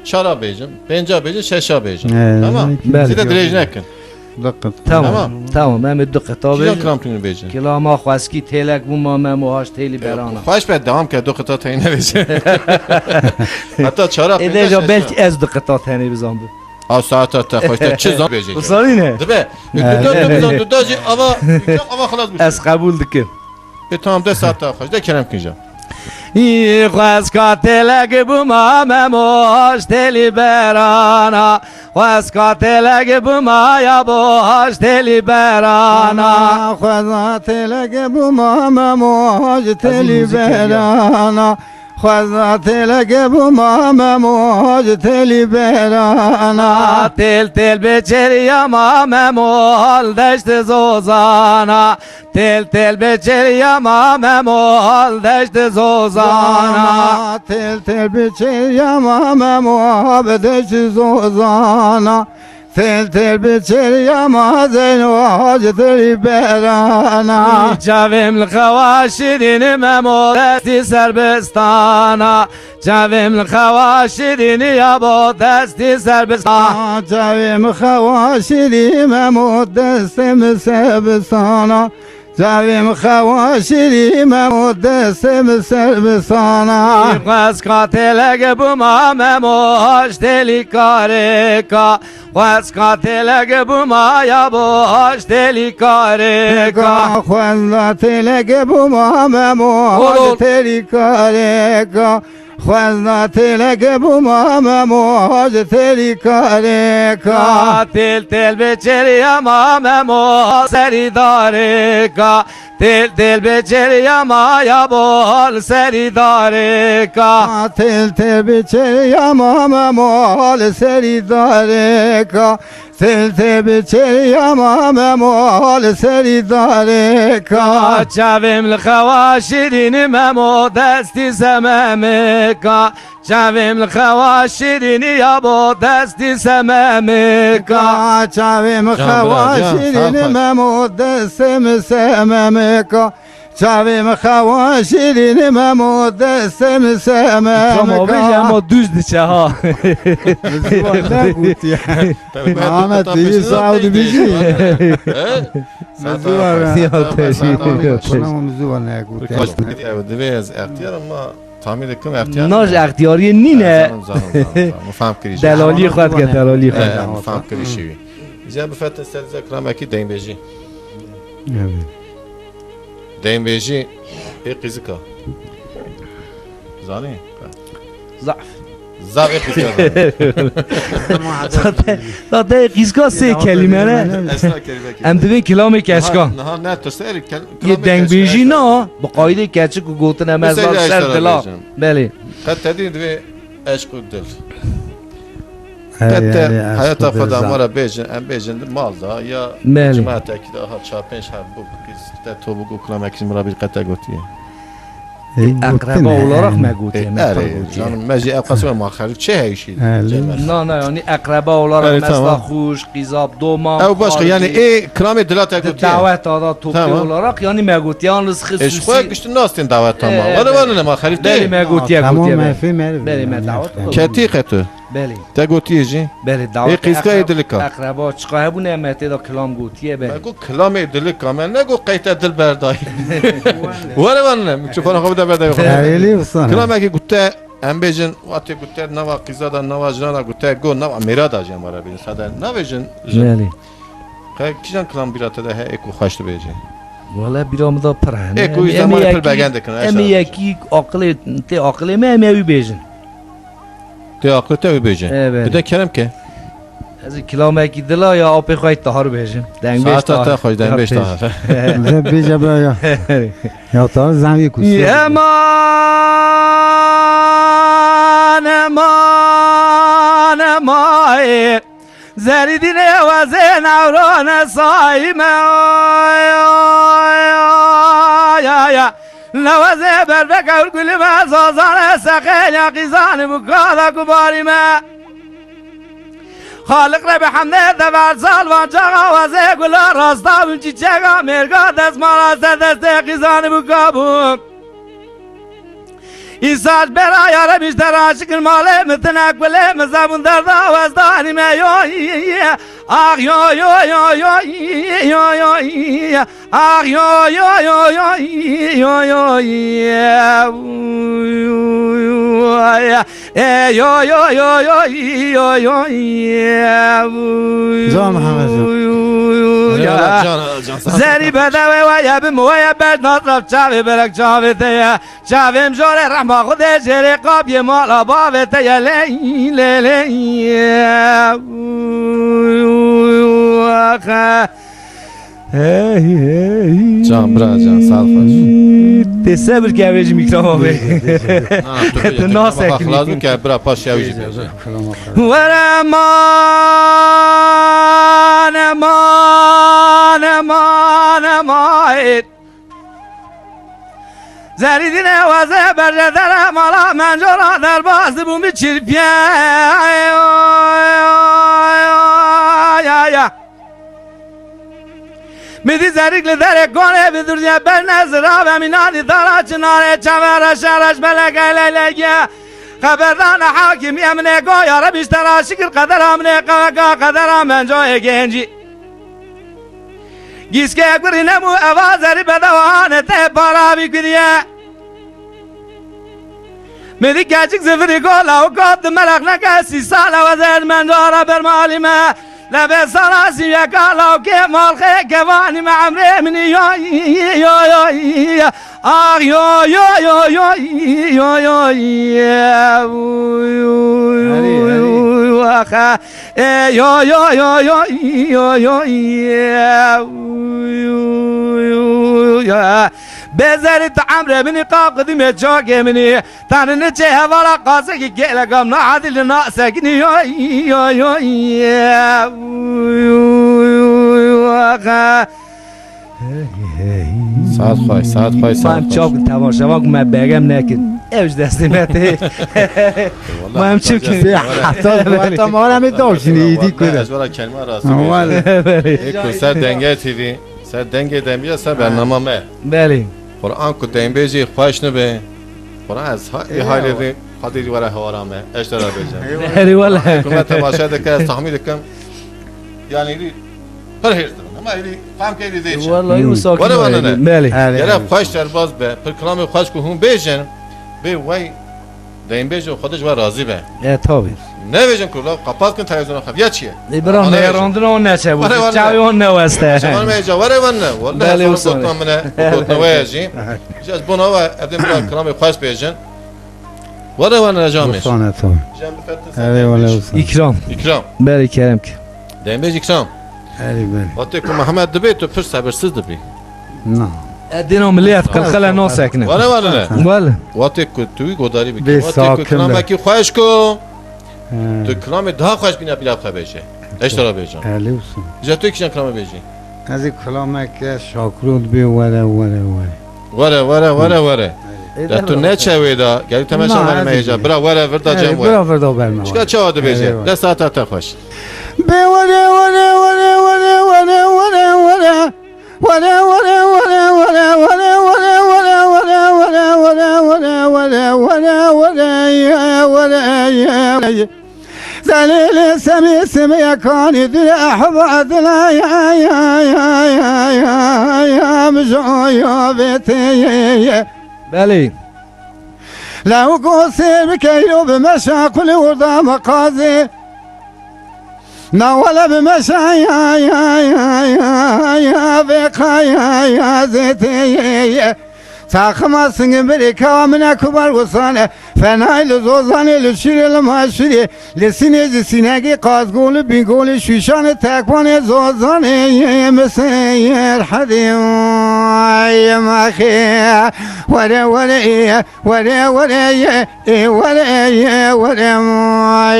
çara bêjim, pênca bêjim, şeşa bêjim. Ee, Tamam. Belê. Zêde dirêj nekin. Diqet. Tamam. Tamam. Tamam, em ê du qita Kîjan bêjin. Kilam tûnî bêjin? Kilama xweskî têlek bûma Memo haş têlî berana. Xweş be, devam ke, du qita teyne bêjin. Heta çara Ê pênca de şeşa. Belkî ez du qita tenê bizanbim. A saeta te xweş te çi zan bêje. Uzanî ne? Dibe. Ee. Tu da, tu bizan, tu da jî ava, ava xelas bû. Ez qebûl dikim. E, tamam, de saeta xweş, de kerem kin ja. Î xweska têlek bûma Memo haş têlî berana. Xweska têlek bûma ya bo haş têlî berana. Xweza têlek bûma Memo haş têlî berana. Xweza têlek bûma Memo haş têlî berana. Têl têl bê çêriya ma Memo hal deşt zozana. Têl têl bê çêriya ma Memo hal deşt zozana. Têl têl bê çêriya ma Memo hal deşt zozana. Têl têl bê çêriya ma Zeyno hac têlî berana. Çavêm li xewa şîrînî Memo destî serbistana. Çavêm li xewa şîrînî ya bo destî serbistana. Çavêm xewa şîrî Memo destê min serbistana. Çavêm xewa şîrî Memo destê min serbistana. Xweska têlek bûma Memo haş têlî karêka. Xweska têlek bûma ya bo haş têlî karêka. Xwezna têlek bûma Memo haş têlî karêka. Xwezna têlek bûma Memo haş têlî karêka. Têl têl bê çêriya ma Memo serî darêka. Têl têl bê çêriya ma ya bo hal serî darêka. Têl têl bê çêriya ma Memo hal serî darêka. Têl têl bê çêriya ma Memo hal serî darêka. Çavêm li xewa şîrînî Memo destî sememêka. Çavêm li xewa şîrînî ya bo destî sememêka. Çavêm Can, xewa bira, can, şîrînî sağ ol. Memo destê min sememêka. Çavêm xewa şîrînî Memo destê min sememêka. Tamam, bêje, ama düz diçe ha. Ziwan ne gotiye. Ahmet, iyi sağ ol, bizi. He? Ziwan. Ya, teşekkür ederim. Tamam, ziwan ne gotiye. Divê ez extiyar ama Tahmîn dikim, extiyar Na ji nîne. Extiyariyê nîne. Eh, zanim, zanim, zanim, zanim. Min fehm kirî jî. Delalî xwe dike, delalî xwe. Eh, min fehm kirî şî wî. Îca bifetin ser ze kilamekî deynbêjî. Evet. Deynbêjî ê qîzika. Zanî? Zaf. Zaf ê qîzika. Zaten, zaten qîzka sê kelîme ne? Esna kelîme ki. Em divê kilamê keçika. Niha, niha ne, tu ser kel-, Yê kilamê dengbêjî keçika. Na, bi qaydê keçik û gotin em ez ser dila. Bêjin. Belê. Qet tedî divê eşq û dil. He, Qet te yani, heyata xwe de ma re bêjin, em bêjin di mal da ya Belê. Cematekî de ha çar pênc heb bû, te to bû ku kilamekî min re bîr qet te gotiye. E, Eqreba olarak me gotiye, me erê, pir gotiye. Canım, me jî ev qasime ma xerîb çi heyşî. Erê. Na, na, yani eqreba olarak mesela xûş, qîzab, doman, ew başka, yani ê kilamê dila te gotiye. Dawet ada toplu olarak yani me gotiye, yalnız xisûsî. Eş xwe giştin nastin dawet ama. Were were ne ma xerîb. Belê me gotiye, gotiye. Belê me dawet. Ketî qetu. Belê. Te gotiye jî? Belê, dawet. Ê qîzka ê dilika. Eqreba çiqa hebûne me tê de kilam gotiye be. Me got kilamê dilika, me ne got qeyte dil berdayî. Were were ne, mikrofona xwe bide berdayî xwe. Erê, lê wisa ne. Kilamekî gote, em bêjin, watê gote, nava qîza da, nava jina da gote, got nava mêra da jî em were bêjin. Sade nabêjin. Belê. Qe kîjan kilam bîra te de he, ê ku xweş dibêjî? Wele bîra min de pir hene. Ê ku wî zemanê pir begen dikin, em ê yekî aqilê, tê aqilê me, em ê wî bêjin. Tê aqilê te wî bêjin. Evet. Bide kerem ke. Ez ê kilamekî dila ya apê xwe Tahir bêjim. Dengbêj Tahir. Saeta te xweş, dengbêj Tahir. Bêje bira ya. Ya Tahir zan wî ku. Eman, eman, eman. Zerîdînê wezê newrane sayî me. Ay, ay, ay, ay. Newezê bervek ewr gulî me zazane seqêl ya qîzanî bû kada ku barî me. Xaliq re bi hemdê dever salvan çaxa wezê gula rasta bin çîçeka mêrga destmala ser destê qîzanî bû kabûn. Îsal bera ya Rebî ji te re aşik in malê min tine kulê min zebûn derda wezdanî me yo. Ax yo yo yo yo yo yo. Ax yo yo yo yo yo yo. Ê yo yo yo yo yo yo. Can Mihemed can. Eyvallah, can, can, sağ ol. Zerî bedewê we ye bim we ye ber nasraf çavê berek çavê te ye. Çavêm jorê rehma Xwedê jêrê qapiyê mala bavê te ye ley ley ley. Hey, hey. Can, bira, can, sağ ol, xweş. Tê sebir ke ew ê ji mîkrofonê. Na, tu bêje, tu nasekî. Xelas bû ke bira paş ya wî jî bêje. Were man, man, man, man. Zerîdînê wezê berje dere mala mencora derbas dibû min çirpiye. Min dî zerîk li derê konê bi durdiye berne zirave mînadî dara çinarê çave reşe reş beleke leylegiye. Xeberdana hakimiye min ê go ya Rebî ji te re şikir qedera min ê qeweka qedera mencoyê gencî. Gîskeyek birî nebû eva zerî bedewa hane te para bî kiriye. Mêrî keçik zivirî gola û got di meraq neke sî sala we zermendo ara bermalî me. Lebe sala sî yeka lawkê malxê kevanî me emrê min yo yo yo yo. Ax yo yo yo yo yo yo. Axa. Ê yo yo yo yo yo yo. Bezerî tu emrê minî qaqidî me çakê minî. Tanî niçê hevala qasekî kêleka min a edî li nasekinî yo yo yo. Axa. Saet xweş, saet xweş, saet xweş. Em çav temaşevan ku me begem nekin. Ew ji destê me tê. Ma em çi bikin? Sê hefta weta ma em ê dawşinî îdî kure. Ez wela kelma rastî bêjim. Ê ku ser Denge T V, ser Dengê Dembî ya ser bernama me. Belê. Quran ku dembêjî xweş nibe. Quran ez ha, ê haylê rê Qadirî were hewara me. Ez te re bêjim. Erê wele. Ku me temaşe dike, ez tahmîn dikim. Yani êdî pir hêrs dibin. Ama êdî fam ke êdî dê çi. Wele wisa were were ne. Belê. Gere xweş derbaz be. Pir kilamê xweş ku hûn bêjin. Bê wey deynbêj û Xwedê ji we razî be. E, tabii. Nebêjin ku law qapaz kin televizyona xefiya çi ye? E, bira, nêrandina wan neçe bû. Were, were. Çawa wan neweste. Şevan me ca, were, were. Belê, were, were. Gotina min e, gotina we ye jî. Ji ez bona we, evdin bira kilamê xweş bêjin. Were, were, Cemê. Were, were. İkram. İkram. Belê, kerem ki. Deynbêj İkram. Erê, belê. Wextê ku Mehmet dibê, tu pir sebirsiz dibî. Na. E, dîno miliyet qilqile nasekine. Were, were ne? Wele. Wextê ku tu wî godarî bikî. Bê sakin be. Wextê ku kilamekî xweş ku. He. Tu kilamê daha xweş bîna bila xwe bêje. Ez ji te re bêjim. Erê olsun. Ji tu kîjan kilamê bêjî? Ez ê kilameke şakirot bê, were, were, were. Were, were, were, were. Erê. De tu neçe wê da, gelî temeşa verme hêja. Bira were vir da cem we. Bira vir da berme. Çika çawa dibêje? Erê, were. De saeta te xweş. Bê were, were, were. Zelîlê semî simê kanî dile ehba dile ya, ya, ya, ya, ya, ya, mijo ya vê tê ye. Belê. Lew ku sêr bikeylo bi meşa kulî orda maqazê. Na wele bi meşa ya, ya, ya, ya, ya, vê qaya ya zêtê ye. Taxima singin birê kewa min e kubar wusane. Fenay li zozanê, li şîrê, li maşîrê. Li sînê ji sînegê qazgolî, bîngolî, şûşanê tekwanê zozanê ye miseyir hedê ye maxê. Were, were, ye. Were, were, ye, e, were, ye, were,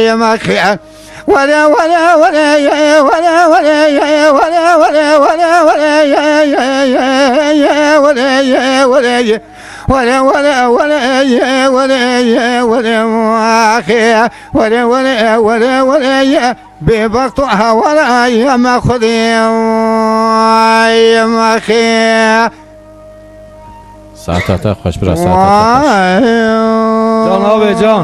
ye, maxê. Were, were, were, ye, were, were, ye, were, were, were, were, ye, ye, ye, ye, were, ye, were, ye. Were, were, were, ye, were, ye, were, maxê. Were, were, were, were, ye. Bêbexto hewara ye me Xwedê, ye maxê. Saeta te xweş bira, saeta te xweş. Can abi, can.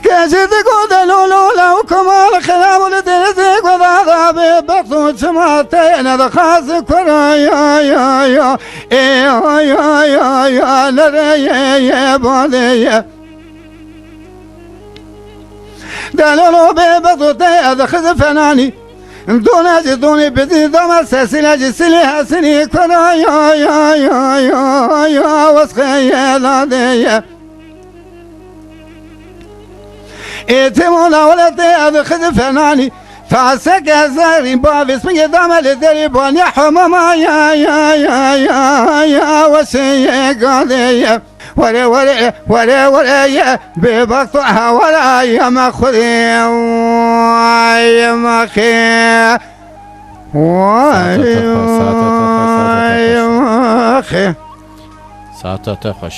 Keçê digo de lo lo la û kemal xirab li dêrê digo da da bêbexto çima te ne dixaz kura ya ya ya. Ê ya ya ya ya, lere ye ye badê ye. Delalo bê bedo te ez xiz fenanî. Done ji donê bidî dama sesîle ji silî hesinî kura ya ya ya ya ya, wesxeye ladeye. Ê têmo lawletê ez xiz fenanî. Tasek ez zerî bavês min ye dame li derê baniya hemama ya ya ya ya ya, weseye gadeye. Were were were were ye, bêbexto hewara ye me Xwedê, ye me xê. Saeta te xweş, saeta te xweş, saeta te xweş. Saeta te xweş.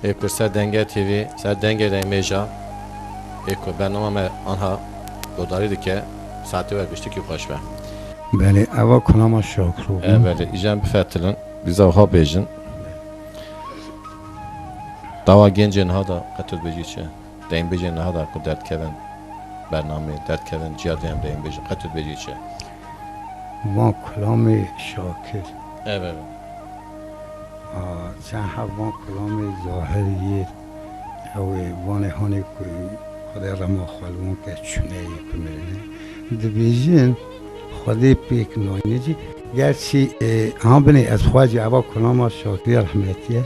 Ê ku ser Denge T V, ser Denge Deymêja, ê ku bernama me anha godarî dike, saetê we piştikî xweş be. Belê, eva kulama şakir bû. E, belê, îcan bifetilin, biza xwe bêjin. Dawa gencên niha da qet tu dibêjî çi? Deynbêjên niha da ku derdikevin bernamê, derdikevin ciya dê em deynbêjin, qet tu dibêjî çi? Van kulamê şakir. Evet. A, çend heb van kulamê zahir yê, ew ê vanê hanê ku Xwedê rema xwe li wan ke çûneyê ku mirine. Dibêjin, Xwedê pêk nayne cî. Gerçî, e, ha binê ez xwe jî eva kulama şakirî rehmetî ye.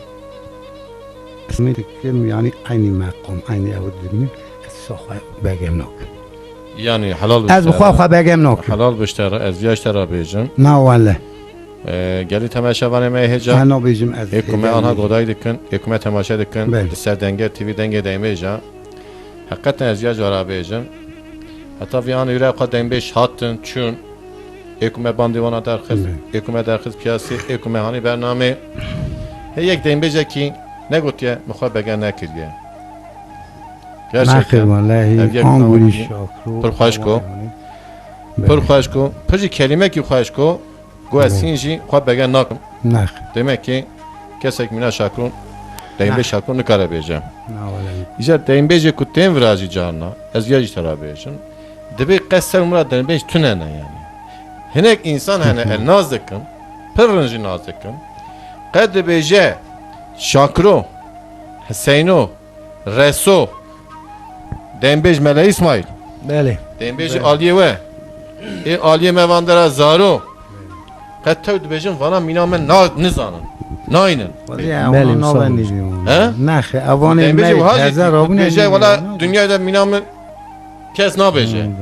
Ez min dikim, yanî eynî meqam, eynî ew dibînim, ez sa xwe begem nakim. Yanî helal bi te re. Ez bi xwe xwe begem nakim. Helal bi te re, ez viya ji te re bêjim. Na wele. E, gelî temaşevanê me hêja. Ez nabêjim ez. Ê ku me anha godayî dikin, ê ku me temaşe dikin, belê, li ser Denge T V, Dengê Deymêja. Heqeten ez ya cara bêjim. Heta vî anî wîra xwe deynbêj hatin, çûn. Ê ku me bandê wana derxist, belê, ê ku me derxist piyasê, ê ku me hanî bernamê. Hê yek deynbêjekî negotiye, min xwe bege nekiriye. Gerçekten. Nexêr, welehî, ev yek an gurî şakir û pir xweş ko. Belê. Pir xweş ko. Pir jî kelîmekî xweş ko. Got ez hîn jî xwe bege nakim. Nex. Demek ki kesek mîna şakirûn, deynbêj şakirûn nikare bêje. Na wele. Îcar deynbêjê ku tên vira jî carna, ez ya jî te ra bêjim. Dibê qet ser mira deynbêj tune ne yani. Hinek însan hene, ez nas dikim. Pir rind jî nas dikim. Qe dibêje Şakiro, Hiseyno, Reso, Dembêj Mele Îsmaîl. Belê. Dembêjî Belê. aliyê we. Ê aliyê me van dera Zaro. Qe tew dibêjin vana mîna me na, nizanin. Naynin. Wezî Belê, ewana wisa navendî bû. He? Nexê, evanê Dembêjî me wiha jî hezar abûne bêje nî wala bû. Dinyayê de mîna min kes nabêje. Hı, belê.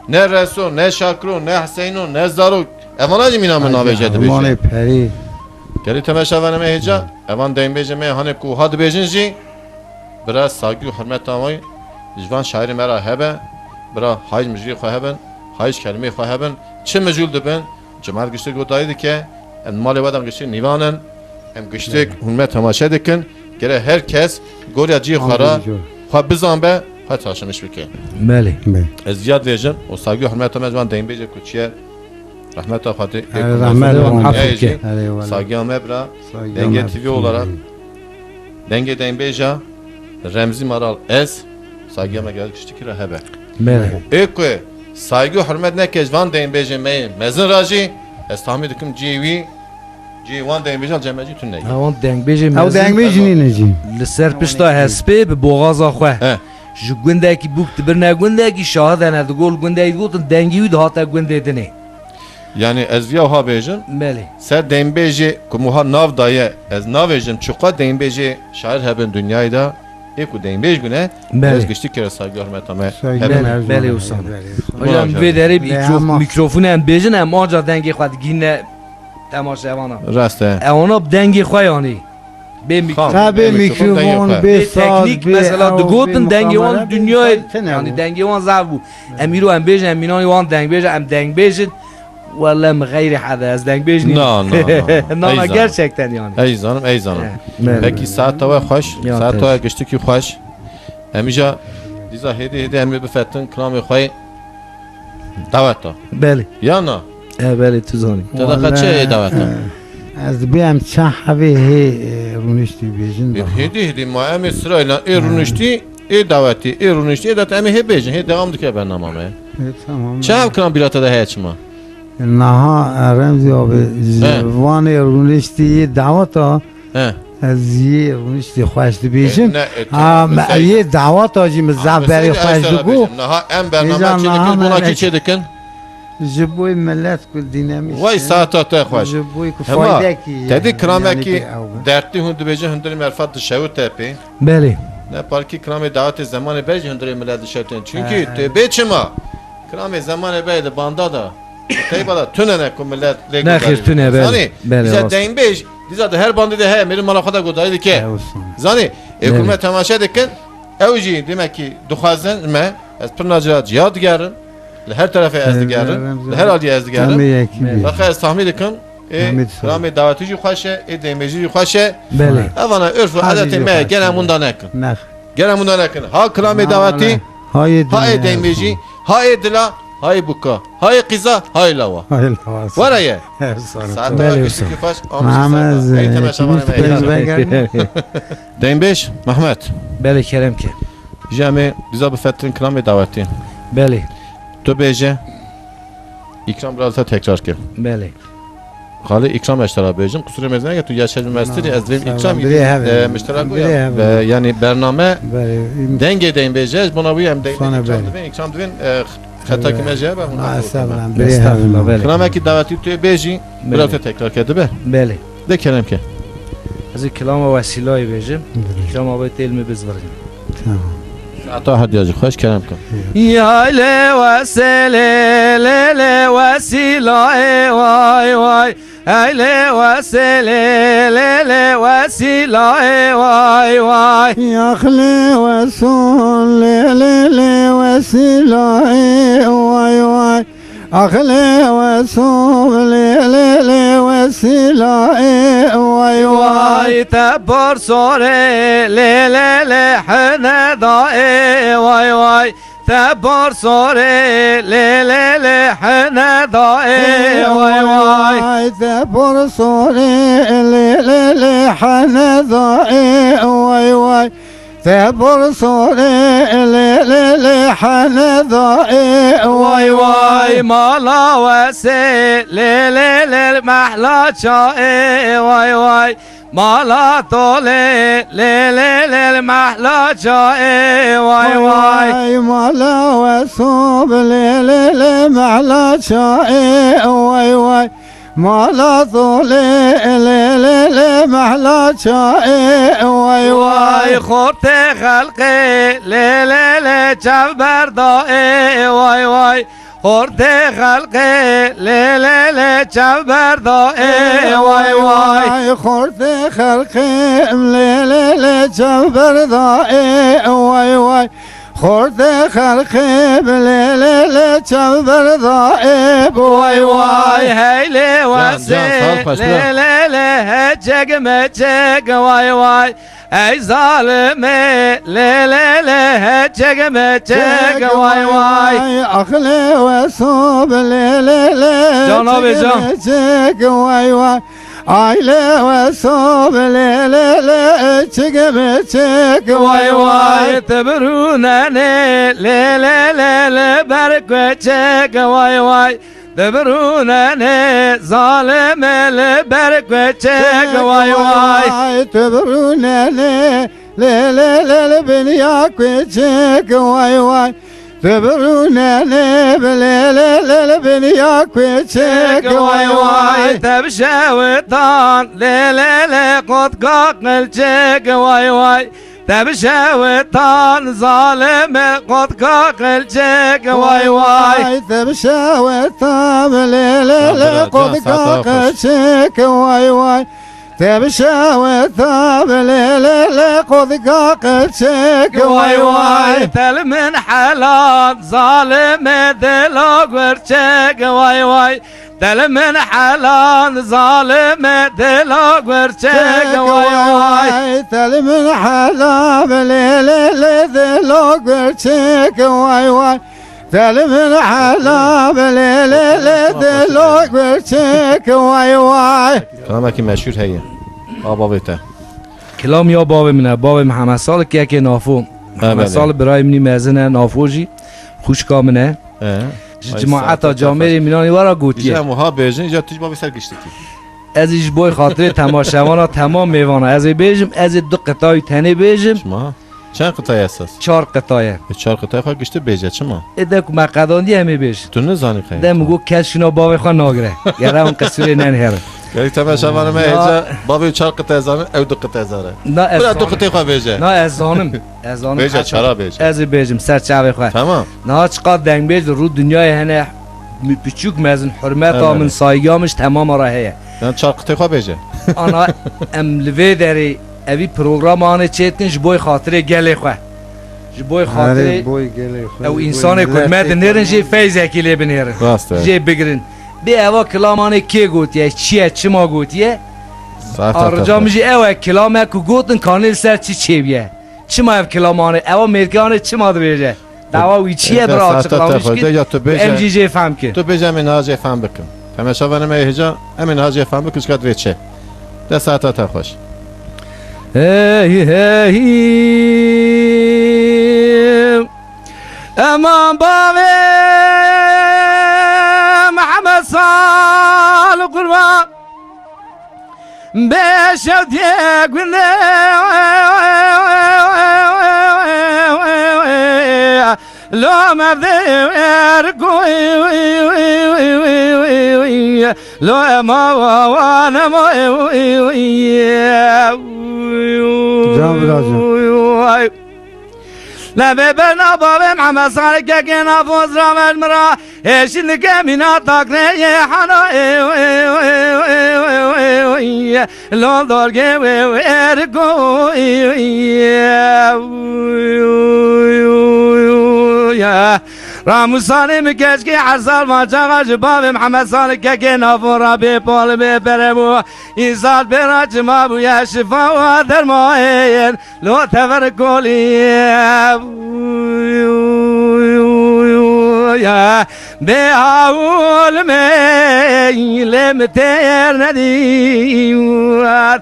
Ne Reso, ne Şakiro, ne Hiseyno, ne Zaro. Evana jî mîna min nabêje dibêje. Evanê perî. Gelî temeşevanê me hêca, evan Dembêjê me hanê ku ha dibêjin jî, bira sagî û hurmeta wî ji van şairê me re hebe, bira hay mijûlê xwe hebin, hay ji kelimê xwe hebin, çi mijûl dibin, cemaat giştik godayî dike, em malê we de giştik nîvan in, em giştik hûn me temaşe dikin, gere her kes gorya cihê xwe re xwe bizanbe, xwe taşimiş bike. Belê. Belê. Ez ziyad vêjim û sagî û hurmeta me ji van Dembêjê ku çi ye, Rehmeta Xwedê, ê Erê ku rehmet mezin wan wan ey jî, Erê wele. Sagiya me bira, Sagiya Dengê me T V olarak, Dengê Dengbêja, Remzî Maral ez, sagiya me gelek tiştekî re hebe. Belê. Ê ku saygî û hurmet neke ji van dengbêjê me yê mezin ra jî, ez tahmîn dikim cihê wî, cihê wan dengbêjan cem me jî tune ye. Ha, wan dengbêjê Ew mezin dengbêj nîne jî. Li ser pişta hespê bi boxaza xwe. He. Ji gundekî bûk dibirine gundekî, şahidene digol gundekî digotin, dengî wî dihate gundê dinê. Yani ez viya ha bêjim, Belê. Ser dengbêjê ku muha nav daye, ez navêjim çiqa dengbêjê şair hebin dinyayê de, ê ku dengbêj bûne, Belê. Ez giştî kere saygı hürmeta me Saygı hebin. Belê, hürmeta belê me. Usan. Belê. Hocam, Belê. Vê derê Belê, mikro-, ama mikrofonu em bêjin, em anca dengê xwe digihîne temaşevana. Rast e. E, ona bi dengê xwe yanî. Bê Xam, mikrofon. Ha, bê bê mikrofon, dengê mikrofon, xwe. Bê Bê saz, teknîk, bê mesela, ew, digotin bê dengê wan mukamele, bê dinyayê, misal tine yanî bû. Dengê wan zaf bû. Em îro em bêjin, em mînanê wan dengbêj, em dengbêjin. Wele min xeyrê hede, ez dengbêj nînim. Na, na, na. Nana, Ey zanim. Gerçekten yanî. Ey zanim, ey zanim. He, belê. Pekî saeta we xweş, Ya, saeta we teşekkür. Giştikî xweş. Em îja dîza hêdî hêdî em ê bifetin kilamê xwe. Daweta. Belê. Ya na? E, belê, tu zanî. Te de qe çi heye daweta? Wele, e, ez dibêm çend hebê hê, e, rûniştî bêjin Ê, daha. Hêdî hêdî ma em ê sirayla ê Hı. Rûniştî, ê dawetî, ê rûniştî, ê dawetî em ê hê bêjin, hê dewam dike bernama me. E, tamam. Çi hevkiran bîra te de heye çima? Niha, e, Remzî abi, ji He. Vanê rûniştî yê daweta He. Ez yê rûniştî xweş dibêjim. E, ne, e, Ha, tamam, me, mesele. Yê daweta jî min Ha, zaf berê mesele xweş ez digo. Bêjim. Niha em bername Hêja çi niha dikin, me bona kî ne çi dikin? Ji bo milet ku dînemiş Vay e. Saeta te xweş. Ji bo ku Hema, faydekî te dî ye, kilamekî yanî bê ew be. Dertli hûn dibêjin hundirê merfat dişewite pê. Belê. Ne parkî kilamê dawetê zemanê ber jî hundirê milet dişewtin. Çünkü He. Te bê çima? Kilamê zemanê ber de banda da. Teyba da tune ne ku millet lê Ne xêr tune, belê. Zanî, Belê, bize rast. Dengbêj, dîza de her bandê de heye, mêrî mala xwe de godarî dike. He, olsun. Zanî, ê ku Belê. Me temaşe dikin, ew jî demek ki dixwazin me, ez pir nacira ciya digerim, li her terefê ez Belê, digerim, Belê, li her aliyê ez digerim. Em ê yekî Belê. Bî. Fakat ez tahmin dikim, ê Hamid sağ ol. Ramê dawetî jî xweş e, ê dengbêjî jî xweş e. Belê. Evana örf û Hacî adetê jî me xweş gelin e. Bunda nekin. Nex. Gere munda nekin. Ha kilamê dawetî, Hayê ha ê dinle, dengbêjî, ha ê dila, ha ê buka, ha ê qîza, ha ê lawa. Hayê lawa. Were ye. Efsane. Saeta Belê, we usta. Kiştikî xweş, Mehmet, amîsî saeta. Ey, e, temeşa vana me. Peygamber geldi. Dengbêj, Mehmet. Belê, kerem ke. Ji em ê dîza bifetin kilamê dawetî. Belê. Tu bêje, Îkram biraz da tekrar ke. Belê. Xalê Îkram ez tera bêjim. Qusûrê me neke, tu ya çend mestirî, ez dibêm Îkram, birê hebe. E, miştera goya. Birê hebe. Ve yani bername Belê. Dengê deyn bêje, ez bona wî em deyn Sana Îkram belê. Dibên, Îkram dibên, e, xeta ki me jê be, hûn Estağfurullah, birê hebe. Estağfurullah, belê. Kilamekî dawetî tu bêjî, Belê. Biraz da tekrar ke dibe. Belê. De kerem ke. Ez ê kilama Wesîlayê bêjim. Belê. Îkram abi têl min bizvirîn. Tamam. Saeta hediya jî xweş, kerem ke. Yaylê Wesêlê, lê, lê, Wesîlayê, way, way. Eylê Wesêlê, lê, lê, Wesîlayê, way, way. Yaxlê Weson, lê, lê, lê, Wesîlayê, way, way. Axlê Weson, lê, lê, lê, Wesîlayê, way, way. Way, te par sorê, lê, lê, lê, Hinedayê, way, way. Te par sorê, lê, lê, lê, Hinedayê, way, way. Te par sorê, lê, lê, lê, Hinedayê, way, way. Te bor sorê lê lê lê hene da ê. Way way mala wesê lê lê lê mehla çaê. Way way mala tolê lê lê lê mehla çaê. Way way. Way mala wesob lê lê lê mehla çaê. Way way. Mala zolê lê lê lê mehla çaê. Way way. Way xortê xelqê lê lê lê çev berdaê. Way way. Xortê xelqê lê lê lê çev berdaê. Way way. Xortê xelqê lê lê lê çev berdaê. Way way. Xortê xelqê bi lê lê lê çev berda ê. Way way hey lê wesê lê lê lê heçek meçek. Way way ey zalimê lê lê lê heçek meçek. Way way. Ax lê weso bi lê lê lê. Can abi, can. Meçek. Way way. Aile ve sob lê lê lê çik mi çik. Way way. Te birûnenê lê lê lê lê ber kuçik. Way way. Te birûnenê zalimê lê ber kuçik. Way way. Te birûnenê lê lê lê lê bin ya kuçik. Way way. Te birûnenê bi lê lê lê lê bin ya kuçik. Way way. Te bi şewitan lê lê lê qotka qilçik. Way way. Te bi şewitan zalimê qotka qilçik. Way way. Te bi şewitan bi lê lê lê qotka qilçik. Way way. Te bi şewita bi lê lê lê qodika qirçik. Way way. Te li min helan zalimê dilo gurçik. Way way. Te li min helan zalimê dilo gurçik. Way way. Te li min helan bi lê lê lê dilo gurçik. Way way. Te li min hela bi lê lê lê dilo gurçik. Way way. Kilamekî meşhûr heye. A bavê te. Kilam ya bavê min e. Bavê Mihemed Salih kekê Nafo. Mihemed Salih birayê min î mezin e, Nafo jî xwişka min e. Ji cemaeta camêrê mînanî wera gotiye. Ji em wiha bêjin, îca tu ji bavê ser giştikî. Ez ê ji boy xatirê temaşevana, temam mêvana, ez ê bêjim, ez ê du qitayî tenê bêjim. Çima? Çend qitayê esas? Çar qitaye. E, çar qitayê xwe giştî bêje, çima? Ê de ku me qedandiye em ê bêjin. Tu nizanî qey. De min got kes şûna bavê xwe nagire. Gere hûn qisûrê nenihêrin. Gelî temaşevanê me hêja bavê çar qitayê zanin, ew du qitayê zane. Na ez zanim. Bira du qitayê xwe bêje. Na ez zanim. Ez zanim. Bêje, çara bêje. Ez ê bêjim ser çavê xwe. Tamam. Niha çiqas dengbêj li rû dinyayê hene, mi-, piçûk mezin, hurmeta min, saygîya min ji temama re heye. Yan çar qitê xwe bêje. Ana em li vê derê evî programa anê çêdikin ji boy xatirê gelê xwe. Ji boy xatirê ew însanê ku me dinêrin jê feyzekî lê binêrin. Rast e. Jê bigirin. Bê eva kilamanê kê gotiye, çi ye, çima gotiye? Arca min jî ew e, kilame ku gotin kanê li ser çi çêbiye. Çima ev kilam anê? Ewa mêrke anê çima dibêje? Dawa wî çi ye, bira açıklamış kir. Em jî jê fehm kin. Tu bêje, em ê niha jê fehm bikin. Temaşevanê me yê hêja, em ê niha jê fehm bikin, çika divê çi. De saeta te xweş. Hey, hey, hey. Eman bavê Mihemed Sal qurban. Beşevdiye gule lo mevde ergo lo ema wana mo. Can biraz. Lebê berna bavê Mihemed Salih kekê Nafo ziraver min ra hêşin dike mîna takreyê hana. Lol dorgê wê wê ergo. Ramûsanê min keşkê her sal maçaxa ji bavê Mihemed Salih kekê Nafo ra bê pol bê pere bû. Îsal pê ra çima bûye şifa wa dermayên. Lo tever kolî bê hawul me lê mi têr nedîwat.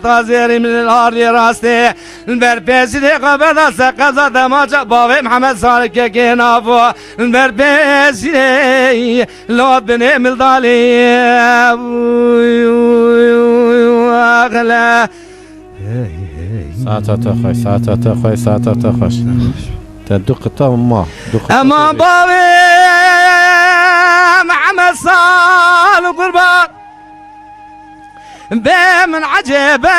tazêrî min li arê rastê. Li ber pêşî dê xwe beda se qeza demaca bavê Mihemed Salih kekê navo. Li ber pêşî dê lo binê mildalê. Uy, uy, uy, axle. Saeta te xweş, saeta te xweş, saeta te xweş. Te du qita ma, du qita Ema te bavê Mihemed Salih qurban. Bê min ecêbe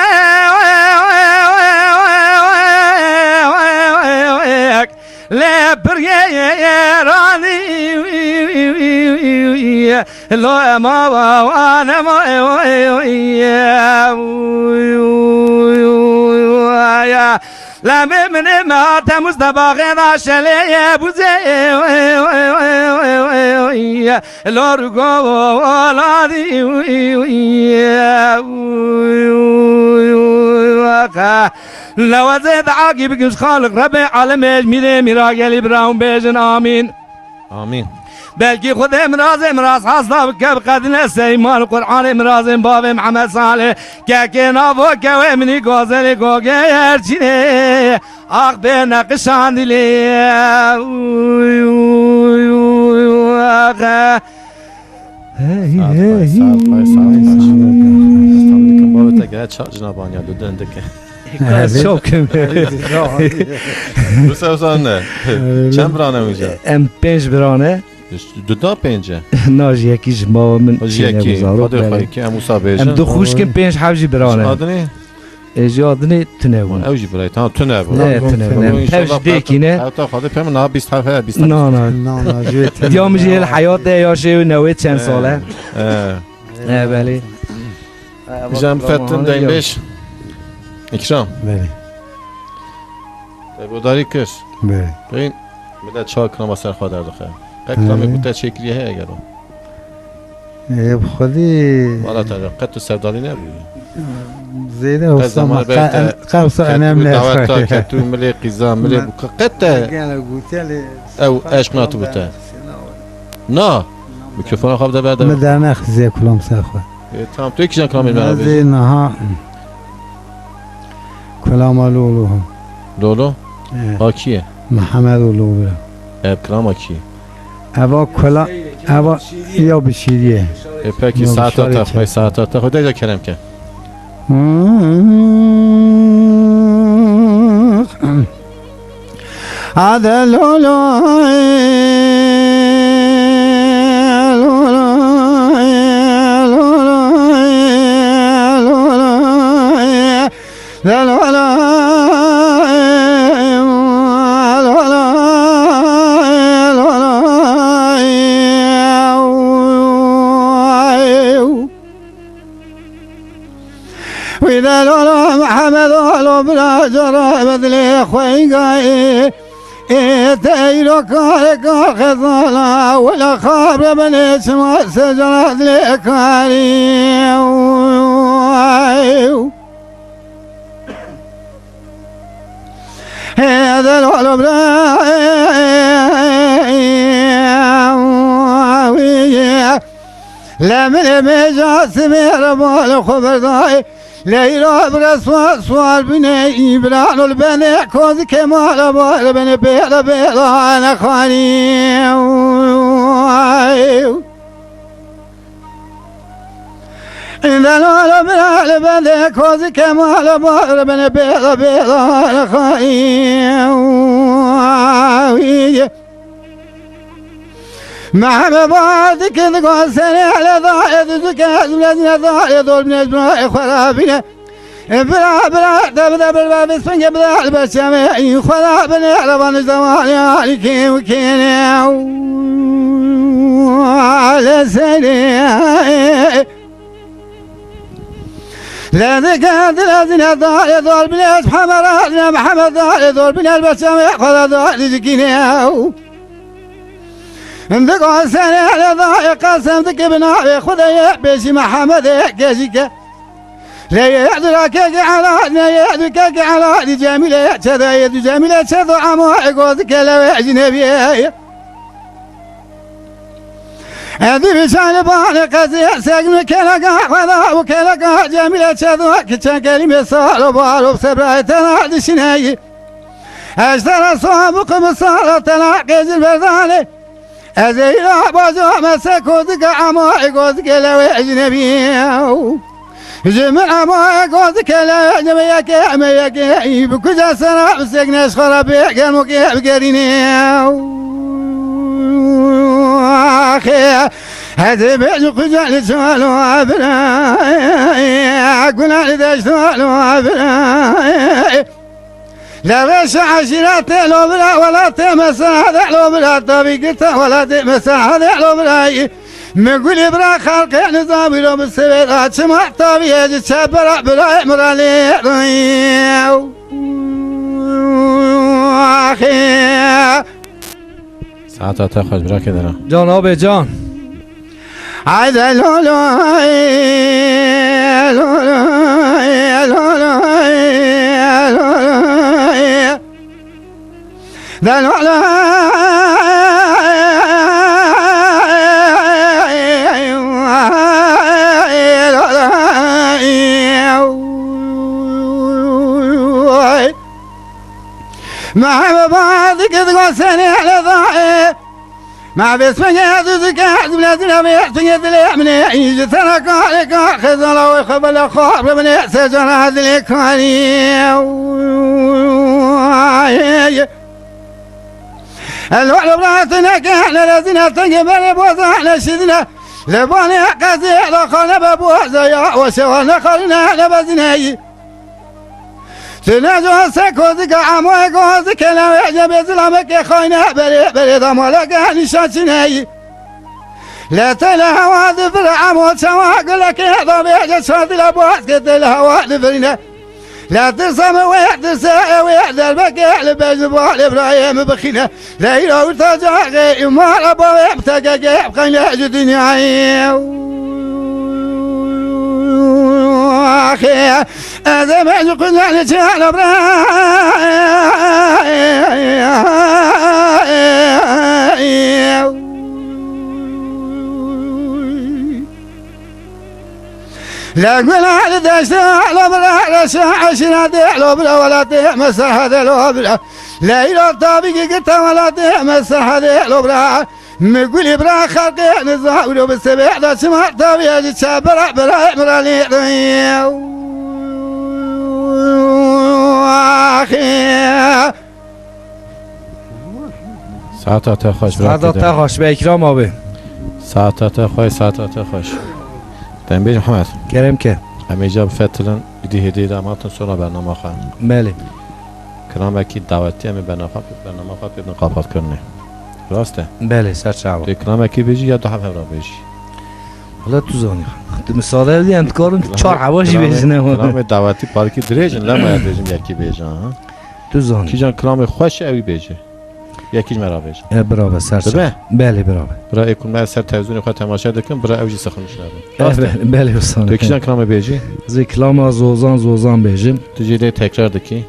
lê pirê ranî lo ema wan ema Lemê min ê me ha temûz de baxê da şelê ye bûzê. Lo rugo oladî. Lewezê de agî bikin xaliq Rebê alemê mîrê mîra gelî bira hûn bêjin amîn. Amîn. Belkî Xwedê mirazê miraz hasta bike bi qedine seyman Qur'anê mirazên bavê Mihemed Salê kekê navo kewê minî gozelê gogê erçînê ax bê neqişandîlê. Uy, uy, uy, axe. Hey, Saet hey, xweş, saet xweş, saet xweş. Hey. Bavê te gere çak cina banya du dendike. Ka Evet. Çok kömür. Bu sefer ne? Öyle. Çend birane hocam? Em pênc birane. Duda pênce. Na ji yekî ji bava min O ji çêne yekî. Bizarok, Xwedê belê. Xwedê ki em wisa bêjin. Em du xwişkin pênc hev jî birane. Adinê? E, ji adinê tune bûn. Ew jî birayê. Tamam, tune bû. Ne, tune bû. Tamam, ne. Inşallah Tev ji dêkî ne. Heta Xwedê pê min niha bîst hev heye, bîst hev. Na, na. Na, na, ji wê tune. Diya min jî hêl heyat e ya şê û newê çend sal e. He. E, belê. Jam Fetin Deynbeş. İkram. Belê. Te godarî kir. Belê. Peyên, millet çawa kirama ser xwe derdixe. Qet He. kilamê ku te çêkiriye heye gelo? Ê, bi xwedî Wala te qet tu sevdalî nebûyî. Zêde Te wisa zemanê ma ber qe-, te qe wisa ketu enem ne. daweta, ketu milê qîza, milê Me-, bu qet te gene gotiye lê ew eşq nat bû te. Na, mikrofona xwe bide berde. Min dernexistiye kulam ser xwe. E, tamam, tu yekî jan kilamê me Ez bêjî. ê niha kulama Lolo. Lolo? E. A kî ye? Mihemed û Lolo. E, kilama kî? Eva kula, eva ya bi şîrî ye. E, pekî, Ya saeta bişarê te, çe. pey saeta te. Xwedê de kerem ke. Hadi lolo, lolo, lolo, lolo, lolo. Wî de lolo Mihemed alo bira cara bedlê xweyngayê. Ê teyro kareka xezala wela xabre benê çima secarat lê karî. Hê de lolo bira. Lemine meca simê re bal xwe berdayê. Leyla bira sual sual bine, İbrahim ol bende, kozi kemala bar bene, bela bela ne khani. Delala bira bende, kozi kemala bar bene, bela bela ne khani. Mehme bazı kedi gosene le da e düzü ke züle züle da e dol bine züle e xara bine. E bira bira de bira bira bira sünge bira bira çeme e xara bine ravan zaman ya kim kene. Le sene. Lezî geldi lezî ne dare dor bile Muhammed ne Muhammed dare dor bile beçeme xala dare dikine. Indi qasene le dare qasem dike bina ve Xudayê beşi Muhammed gecike. Le yedra ke ala ne yedra ke ala di Cemile çede yedra Cemile çede ama egozi kele ve ecnebiye. Edi bir çaylı bana kazı segni kelaka vada bu kelaka Cemile çadu ki çekelim esalo baro sebraytana dişineyi. Eştara soha bu kımı sara tena gezir berdane. Ezeyra baca mese kozika ama egozi kelewe ecnebi. Ji min ama goz kele ne me yeke me yeke bi kuca sera sek neş xara be gel mo ke bi gerine. Axe hadi be kuca li çalo abra. Gula li deş çalo abra. Leveş aşirete lo bira, welate mesade lo bira, tabi girte welate mesade lo bira. Me gulî bira xalqê nizam biro bi severa çima tabi eci çebera bira emrali. Saeta te xweş bira kedera. Can abi can. Haydi lolo, lolo, lolo, lolo. Merhaba, dikkat, sen hele dae. Ma besmenge duzike zimle zile be tunge dile mine inji tana kare ka khezala ve khabala khabre mine sejana dile kani. El wala bratine ke ne rezine tenge bere boza ne şidine. Lebane kaze la khane be boza ya ve şevane kharine ne bezine. Sine jo se kozike amoye kozike lewece bezilame ke khayne bere bere damale ke nişan çineyi. Le tele hava di vir amo çawa gule ke da bece çadile boğaz ke tele hava di virine. Le tirsame we tirse ewe derbe ke le bezi bale Ibrahim bixine. Leyla û tacaxê û mala bavê bi tegegê bi qeynê ji dinyayê. Axê ez ê me ji qucê li çala bira. Le gula li deştê lo bira, reşa eşîretê lo bira, welatê me serhedê lo bira. Leyla tabî ki girta welatê me serhedê lo bira. Mi gulî bira xelqê nizam û bi sebê da çima tabî ez çe bira bira bira lê. Axê. Saeta te xweş, bira Saeta te xweş, be Îkram abi. Saeta te xweş, saeta te xweş. Dembêj Mihemed. Kerem ke. Em ê ca bifetilin, îdî hêdî de em hatin sona bernama xwe. Belê. Kilamekî dawetî em ê bernama xwe, bernama xwe pê bin qapat kirinê. Rast e? Belê, ser çava. Pê kilamekî bêjî ya du heb hevra bêjî? Wala tu zanî. Tu misade bidî, em dikarin çar heba jî bêjin, kilamê, kilamê dawetî parkî dirêj in, lema ya bêjin yekî bêje, ha? Tu zanî. Kîjan kilamê xweş e, ew ê bêje. Yekî ji me re bêje. E, bira be, ser çava. Dibe? Belê, bira be. Bira ê ku me ser televîzyonê xwe temaşe dikin, bira ew jî sixinmiş nabin. E, rast e? Be-, belê, wisa ne. Tu kîjan kilamê bêjî? Ez ê kilama zozan, zozan bêjim. Tu jî lê tekrar dikî.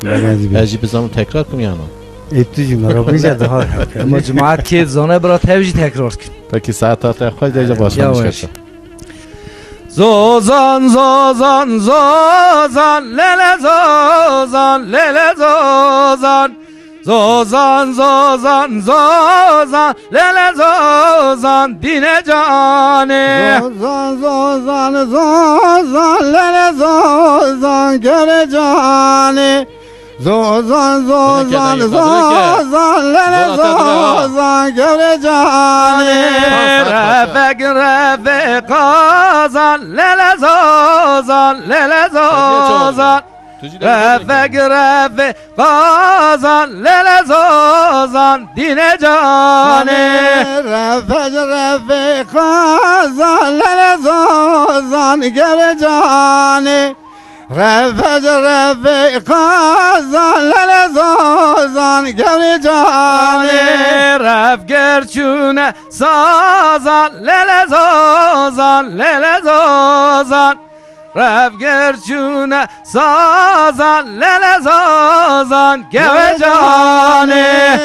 Bilemezî bêjî. Ez jî bizanim tekrar bikim ya na? Ê tu jî me re bêje daha. Ama cemaat kê dizane, bira tev jî tekrar kin. Peki, saeta te xweş, dêje baş. Yavaş. Zozan, zozan, zozan, lele zozan, lele zozan. Zozan, zozan, zozan, lele zozan, dine canê. Zozan, zozan, zozan, lele zozan, gere canê. Zozan, zozan, zozan, lele zozan, gere canê. Refek, refek, qazan, lele zozan, lele zozan. Refek, refek, qazan, lele zozan, dine canê. Refek, refek, qazan, lele zozan, gere canê. Refec refê qazan, lele zozan, gewrê canê. Refger çûne sazan, lele zozan, lele zozan. Refger çûne sazan, lele zozan, gewrê canê.